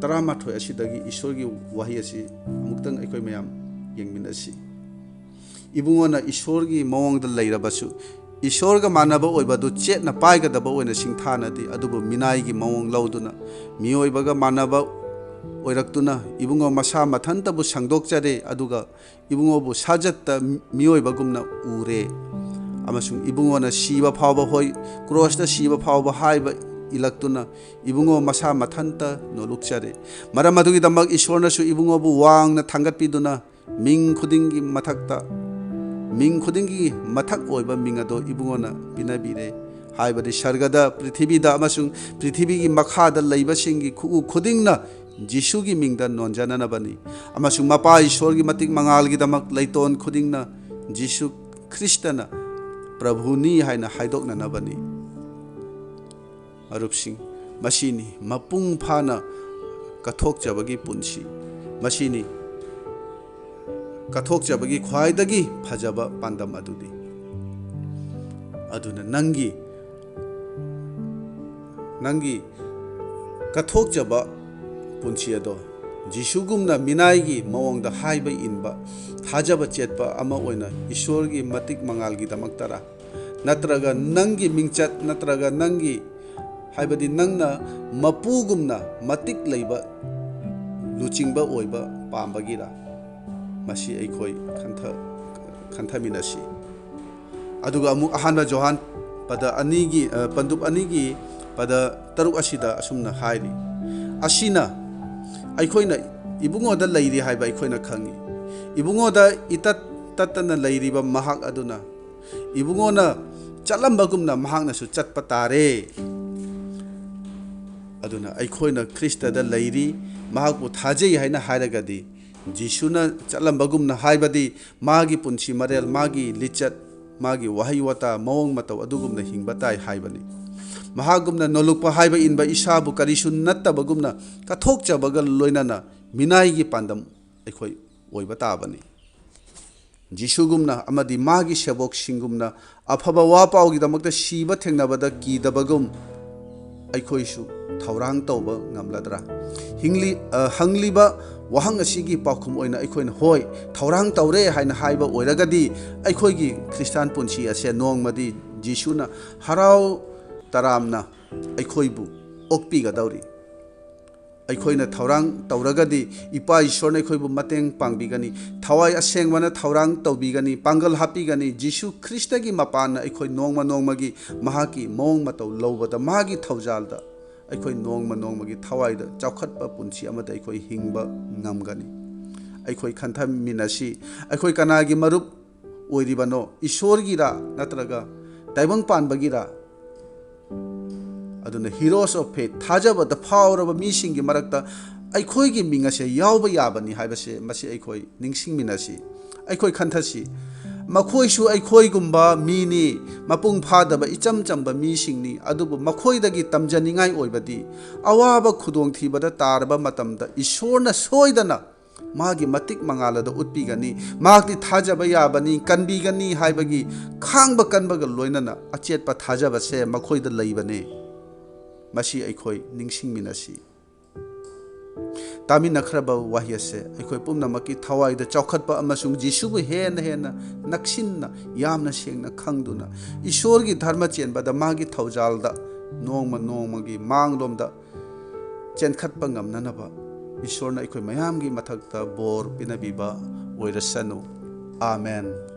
ꯇꯔꯥꯃꯥꯊꯣꯏ ꯑꯁꯤꯗꯒꯤ ꯏꯁꯣꯔꯒꯤ ꯋꯥꯍꯩ ꯑꯁꯤ ꯑꯃꯨꯛꯇꯪ ꯑꯩꯈꯣꯏ ꯃꯌꯥꯝ ꯌꯦꯡꯃꯤꯟꯅꯁꯤ꯫ ꯏꯕꯨꯡꯉꯣꯅ ꯏꯁꯣꯔꯒꯤ ꯃꯑꯣꯡꯗ ꯂꯩꯔꯕꯁꯨ, ꯏꯁꯣꯔꯒ ꯃꯥꯟꯅꯕ ꯑꯣꯏꯕ ꯑꯗꯨ ꯆꯦꯠꯅ ꯄꯥꯏꯒꯗꯕ ꯑꯣꯏꯅ ꯁꯤꯡꯊꯥꯅꯗꯦ, ꯑꯗꯨꯕꯨ ꯃꯤꯅꯥꯏꯒꯤ ꯃꯑꯣꯡ ꯂꯧꯗꯨꯅ, ꯃꯤꯑꯣꯏꯕꯒ ꯃꯥꯟꯅꯕ ꯑꯣꯏꯔꯛꯇꯨꯅ ꯏꯕꯨꯡꯉꯣ ꯃꯁꯥ ꯃꯊꯟꯇꯕꯨ ꯁꯪꯗꯣꯛꯆꯔꯦ, ꯑꯗꯨꯒ ꯏꯕꯨꯡꯉꯣꯕꯨ ꯁꯥꯖꯠꯇ ꯃꯤꯑꯣꯏꯕꯒꯨꯝꯅ ꯎꯔꯦ꯫ ꯑꯃꯁꯨꯡ ꯏꯕꯨꯡꯉꯣꯅ ꯁꯤꯕ ꯐꯥꯎꯕ, ꯍꯣꯏ, ꯀ꯭ꯔꯣꯁꯇ ꯁꯤꯕ ꯐꯥꯎꯕ ꯍꯥꯏꯕ ꯏꯜꯂꯛꯇꯨꯅ ꯏꯕꯨꯡꯉꯣ ꯃꯁꯥ ꯃꯊꯟꯇ ꯅꯣꯂꯨꯛꯆꯔꯦ꯫ ꯃꯔꯝ ꯑꯗꯨꯒꯤꯗꯃꯛ ꯏꯁꯣꯔꯅꯁꯨ ꯏꯕꯨꯡꯉꯣꯕꯨ ꯋꯥꯡꯅ ꯊꯥꯡꯒꯠꯄꯤꯗꯨꯅ ꯃꯤꯡ ꯈꯨꯗꯤꯡꯒꯤ ꯃꯊꯛꯇ, ꯃꯤꯡ ꯈꯨꯗꯤꯡꯒꯤ ꯃꯊꯛ ꯑꯣꯏꯕ ꯃꯤꯡ ꯑꯗꯣ ꯏꯕꯨꯡꯉꯣꯅ ꯄꯤꯅꯕꯤꯔꯦ꯫ ꯍꯥꯏꯕꯗꯤ ꯁꯔꯒꯗ, ꯄ꯭ꯔꯤꯊꯤꯕꯤꯗ ꯑꯃꯁꯨꯡ ꯄ꯭ꯔꯤꯊꯤꯕꯤꯒꯤ ꯃꯈꯥꯗ ꯂꯩꯕꯁꯤꯡꯒꯤ ꯈꯨꯎ ꯈꯨꯗꯤꯡꯅ ꯖꯤꯁꯨꯒꯤ ꯃꯤꯡꯗ ꯅꯣꯟꯖꯅꯅꯕꯅꯤ꯫ ꯑꯃꯁꯨꯡ ꯃꯄꯥ ꯏꯁꯣꯔꯒꯤ ꯃꯇꯤꯛ ꯃꯉꯥꯜꯒꯤꯗꯃꯛ ꯂꯩꯇꯣꯟ ꯈꯨꯗꯤꯡꯅ ꯖꯤꯁꯨ ꯈ꯭ꯔꯤꯁꯇꯅ ꯄ꯭ꯔꯚꯨꯅꯤ ꯍꯥꯏꯅ ꯍꯥꯏꯗꯣꯛꯅꯅꯕꯅꯤ꯫ ꯃꯔꯨꯞꯁꯤꯡ, ꯃꯁꯤꯅꯤ ꯃꯄꯨꯡ ꯐꯥꯅ ꯀꯠꯊꯣꯛꯆꯕꯒꯤ ꯄꯨꯟꯁꯤ꯫ ꯃꯁꯤꯅꯤ ꯀꯠꯊꯣꯛꯆꯕꯒꯤ ꯈ꯭ꯋꯥꯏꯗꯒꯤ ꯐꯖꯕ ꯄꯥꯟꯗꯝ ꯑꯗꯨꯗꯤ꯫ ꯑꯗꯨꯅ ꯅꯪꯒꯤ, ꯅꯪꯒꯤ ꯀꯠꯊꯣꯛꯆꯕ ꯄꯨꯟꯁꯤ ꯑꯗꯣ ꯖꯤꯁꯨꯒꯨꯝꯅ ꯃꯤꯅꯥꯏꯒꯤ ꯃꯑꯣꯡꯗ ꯍꯥꯏꯕ ꯏꯟꯕ, ꯊꯥꯖꯕ ꯆꯦꯠꯄ ꯑꯃ ꯑꯣꯏꯅ ꯏꯁꯣꯔꯒꯤ ꯃꯇꯤꯛ ꯃꯉꯥꯜꯒꯤꯗꯃꯛꯇꯔꯥ? ꯅꯠꯇ꯭ꯔꯒ ꯅꯪꯒꯤ ꯃꯤꯡꯆꯠ, ꯅꯠꯇ꯭ꯔꯒ ꯅꯪꯒꯤ, ꯍꯥꯏꯕꯗꯤ ꯅꯪꯅ ꯃꯄꯨꯒꯨꯝꯅ ꯃꯇꯤꯛ ꯂꯩꯕ, ꯂꯨꯆꯤꯡꯕ ꯑꯣꯏꯕ ꯄꯥꯝꯕꯒꯤꯔꯥ? ꯃꯁꯤ ꯑꯩꯈꯣꯏ ꯈꯟꯊ-, ꯈꯟꯊꯃꯤꯟꯅꯁꯤ꯫ ꯑꯗꯨꯒ ꯑꯃꯨꯛ ꯑꯍꯥꯟꯕ ꯖꯣꯍꯥꯟ ꯄꯗ ꯑꯅꯤꯒꯤ, ꯑ, ꯄꯟꯗꯨꯞ ꯑꯅꯤꯒꯤ ꯄꯗ ꯇꯔꯨꯛ ꯑꯁꯤꯗ ꯑꯁꯨꯝꯅ ꯍꯥꯏꯔꯤ, "ꯑꯁꯤꯅ ꯑꯩꯈꯣꯏꯅ ꯏꯕꯨꯡꯉꯣꯗ ꯂꯩꯔꯤ ꯍꯥꯏꯕ ꯑꯩꯈꯣꯏꯅ ꯈꯪꯉꯤ꯫ ꯏꯕꯨꯡꯉꯣꯗ ꯏꯇꯠ ꯇꯠꯇꯅ ꯂꯩꯔꯤꯕ ꯃꯍꯥꯛ ꯑꯗꯨꯅ ꯏꯕꯨꯡꯉꯣꯅ ꯆꯠꯂꯝꯕꯒꯨꯝꯅ ꯃꯍꯥꯛꯅꯁꯨ ꯆꯠꯄ ꯇꯥꯔꯦ꯫" ꯑꯗꯨꯅ ꯑꯩꯈꯣꯏꯅ ꯈ꯭ꯔꯤꯁꯇꯗ ꯂꯩꯔꯤ, ꯃꯍꯥꯛꯄꯨ ꯊꯥꯖꯩ ꯍꯥꯏꯅ ꯍꯥꯏꯔꯒꯗꯤ, ꯖꯤꯁꯨꯅ ꯆꯠꯂꯝꯕꯒꯨꯝꯅ, ꯍꯥꯏꯕꯗꯤ ꯃꯥꯒꯤ ꯄꯨꯟꯁꯤ ꯃꯔꯦꯜ, ꯃꯥꯒꯤ ꯂꯤꯆꯠ, ꯃꯥꯒꯤ ꯋꯥꯍꯩ ꯋꯥꯇꯥ, ꯃꯑꯣꯡ ꯃꯇꯧ ꯑꯗꯨꯒꯨꯝꯅ ꯍꯤꯡꯕ ꯇꯥꯏ ꯍꯥꯏꯕꯅꯤ꯫ ꯃꯍꯥꯛꯒꯨꯝꯅ ꯅꯣꯂꯨꯛꯄ ꯍꯥꯏꯕ ꯏꯟꯕ ꯏꯁꯥꯕꯨ ꯀꯔꯤꯁꯨ ꯅꯠꯇꯕꯒꯨꯝꯅ ꯀꯠꯊꯣꯛꯆꯕꯒ ꯂꯣꯏꯅꯅ ꯃꯤꯅꯥꯏꯒꯤ ꯄꯥꯟꯗꯝ ꯑꯩꯈꯣꯏ ꯑꯣꯏꯕ ꯇꯥꯕꯅꯤ꯫ ꯖꯤꯁꯨꯒꯨꯝꯅ ꯑꯃꯗꯤ ꯃꯥꯒꯤ ꯁꯦꯕꯣꯛꯁꯤꯡꯒꯨꯝꯅ ꯑꯐꯕ ꯋꯥ ꯄꯥꯎꯒꯤꯗꯃꯛꯇ ꯁꯤꯕ ꯊꯦꯡꯅꯕꯗ ꯀꯤꯗꯕꯒꯨꯝ ꯑꯩꯈꯣꯏꯁꯨ ꯊꯧꯔꯥꯡ ꯇꯧꯕ ꯉꯝꯂꯗ꯭ꯔꯥ? ꯍꯤꯡꯂꯤ-, ꯑ, ꯍꯪꯂꯤꯕ ꯋꯥꯍꯪ ꯑꯁꯤꯒꯤ ꯄꯥꯎꯈꯨꯝ ꯑꯣꯏꯅ ꯑꯩꯈꯣꯏꯅ "ꯍꯣꯏ, ꯊꯧꯔꯥꯡ ꯇꯧꯔꯦ" ꯍꯥꯏꯅ ꯍꯥꯏꯕ ꯑꯣꯏꯔꯒꯗꯤ, ꯑꯩꯈꯣꯏꯒꯤ ꯈ꯭ꯔꯤꯁꯇꯥꯟ ꯄꯨꯟꯁꯤ ꯑꯁꯦ ꯅꯣꯡꯃꯗꯤ ꯖꯤꯁꯨꯅ ꯍꯔꯥꯎ ꯇꯔꯥꯝꯅ ꯑꯩꯈꯣꯏꯕꯨ ꯑꯣꯛꯄꯤꯒꯗꯧꯔꯤ꯫ ꯑꯩꯈꯣꯏꯅ ꯊꯧꯔꯥꯡ ꯇꯧꯔꯒꯗꯤ ꯏꯄꯥ ꯏꯁꯣꯔꯅ ꯑꯩꯈꯣꯏꯕꯨ ꯃꯇꯦꯡ ꯄꯥꯡꯕꯤꯒꯅꯤ꯫ ꯊꯋꯥꯏ ꯑꯁꯦꯡꯕꯅ ꯊꯧꯔꯥꯡ ꯇꯧꯕꯤꯒꯅꯤ, ꯄꯥꯡꯒꯜ ꯍꯥꯞꯄꯤꯒꯅꯤ꯫ ꯖꯤꯁꯨ ꯈ꯭ꯔꯤꯁꯇꯒꯤ ꯃꯄꯥꯟꯅ ꯑꯩꯈꯣꯏ ꯅꯣꯡꯃ ꯅꯣꯡꯃꯒꯤ ꯃꯍꯥꯛꯀꯤ ꯃꯑꯣꯡ ꯃꯇꯧ ꯂꯧꯕꯗ, ꯃꯥꯒꯤ ꯊꯧꯖꯥꯜꯗ ꯑꯩꯈꯣꯏ ꯅꯣꯡꯃ ꯅꯣꯡꯃꯒꯤ ꯊꯋꯥꯏꯗ ꯆꯥꯎꯈꯠꯄ ꯄꯨꯟꯁꯤ ꯑꯃꯗ ꯑꯩꯈꯣꯏ ꯍꯤꯡꯕ ꯉꯝꯒꯅꯤ꯫ ꯑꯩꯈꯣꯏ ꯈꯟꯊꯃꯤꯟꯅꯁꯤ, ꯑꯩꯈꯣꯏ ꯀꯅꯥꯒꯤ ꯃꯔꯨꯞ ꯑꯣꯏꯔꯤꯕꯅꯣ? ꯏꯁꯣꯔꯒꯤꯔꯥ ꯅꯠꯇ꯭ꯔꯒ ꯇꯥꯏꯕꯪ ꯄꯥꯟꯕꯒꯤꯔꯥ? ꯑꯗꯨꯅ heroes of faith, ꯊꯥꯖꯕꯗ ꯐꯥꯎꯔꯕ ꯃꯤꯁꯤꯡꯒꯤ ꯃꯔꯛꯇ ꯑꯩꯈꯣꯏꯒꯤ ꯃꯤꯡ ꯑꯁꯦ ꯌꯥꯎꯕ ꯌꯥꯕꯅꯤ ꯍꯥꯏꯕꯁꯦ ꯃꯁꯤ ꯑꯩꯈꯣꯏ ꯅꯤꯡꯁꯤꯡꯃꯤꯟꯅꯁꯤ꯫ ꯑꯩꯈꯣꯏ ꯈꯟꯊꯁꯤ, ꯃꯈꯣꯏꯁꯨ ꯑꯩꯈꯣꯏꯒꯨꯝꯕ ꯃꯤꯅꯤ, ꯃꯄꯨꯡ ꯐꯥꯗꯕ ꯏꯆꯝ ꯆꯝꯕ ꯃꯤꯁꯤꯡꯅꯤ꯫ ꯑꯗꯨꯕꯨ ꯃꯈꯣꯏꯗꯒꯤ ꯇꯝꯖꯅꯤꯡꯉꯥꯏ ꯑꯣꯏꯕꯗꯤ, ꯑꯋꯥꯕ ꯈꯨꯗꯣꯡꯊꯤꯕꯗ ꯇꯥꯔꯕ ꯃꯇꯝꯗ ꯏꯁꯣꯔꯅ ꯁꯣꯏꯗꯅ ꯃꯥꯒꯤ ꯃꯇꯤꯛ ꯃꯉꯥꯜ ꯑꯗꯨ ꯎꯠꯄꯤꯒꯅꯤ꯫ ꯃꯍꯥꯛꯇꯤ ꯊꯥꯖꯕ ꯌꯥꯕꯅꯤ, ꯀꯟꯕꯤꯒꯅꯤ ꯍꯥꯏꯕꯒꯤ ꯈꯥꯡꯕ ꯀꯟꯕꯒ ꯂꯣꯏꯅꯅ ꯑꯆꯦꯠꯄ ꯊꯥꯖꯕꯁꯦ ꯃꯈꯣꯏꯗ ꯂꯩꯕꯅꯤ꯫ ꯃꯁꯤ ꯑꯩꯈꯣꯏ ꯅꯤꯡꯁꯤꯡꯃꯤꯟꯅꯁꯤ꯫ ꯇꯥꯃꯤꯟꯅꯈ꯭ꯔꯕ ꯋꯥꯍꯩ ꯑꯁꯦ ꯑꯩꯈꯣꯏ ꯄꯨꯝꯅꯃꯛꯀꯤ ꯊꯋꯥꯏꯗ ꯆꯥꯎꯈꯠꯄ ꯑꯃꯁꯨꯡ ꯖꯤꯁꯨꯕꯨ ꯍꯦꯟꯅ ꯍꯦꯟꯅ ꯅꯛꯁꯤꯟꯅ, ꯌꯥꯝꯅ ꯁꯦꯡꯅ ꯈꯪꯗꯨꯅ, ꯏꯁꯣꯔꯒꯤ ꯙꯔꯃ ꯆꯦꯟꯕꯗ, ꯃꯥꯒꯤ ꯊꯧꯖꯥꯜꯗ ꯅꯣꯡꯃ ꯅꯣꯡꯃꯒꯤ ꯃꯥꯡꯂꯣꯝꯗ ꯆꯦꯟꯈꯠꯄ ꯉꯝꯅꯅꯕ ꯏꯁꯣꯔꯅ ꯑꯩꯈꯣꯏ ꯃꯌꯥꯝꯒꯤ ꯃꯊꯛꯇ ꯕꯣꯔ ꯄꯤꯅꯕꯤꯕ ꯑꯣꯏꯔꯁꯅꯨ꯫ ꯑꯥꯃꯦꯟ꯫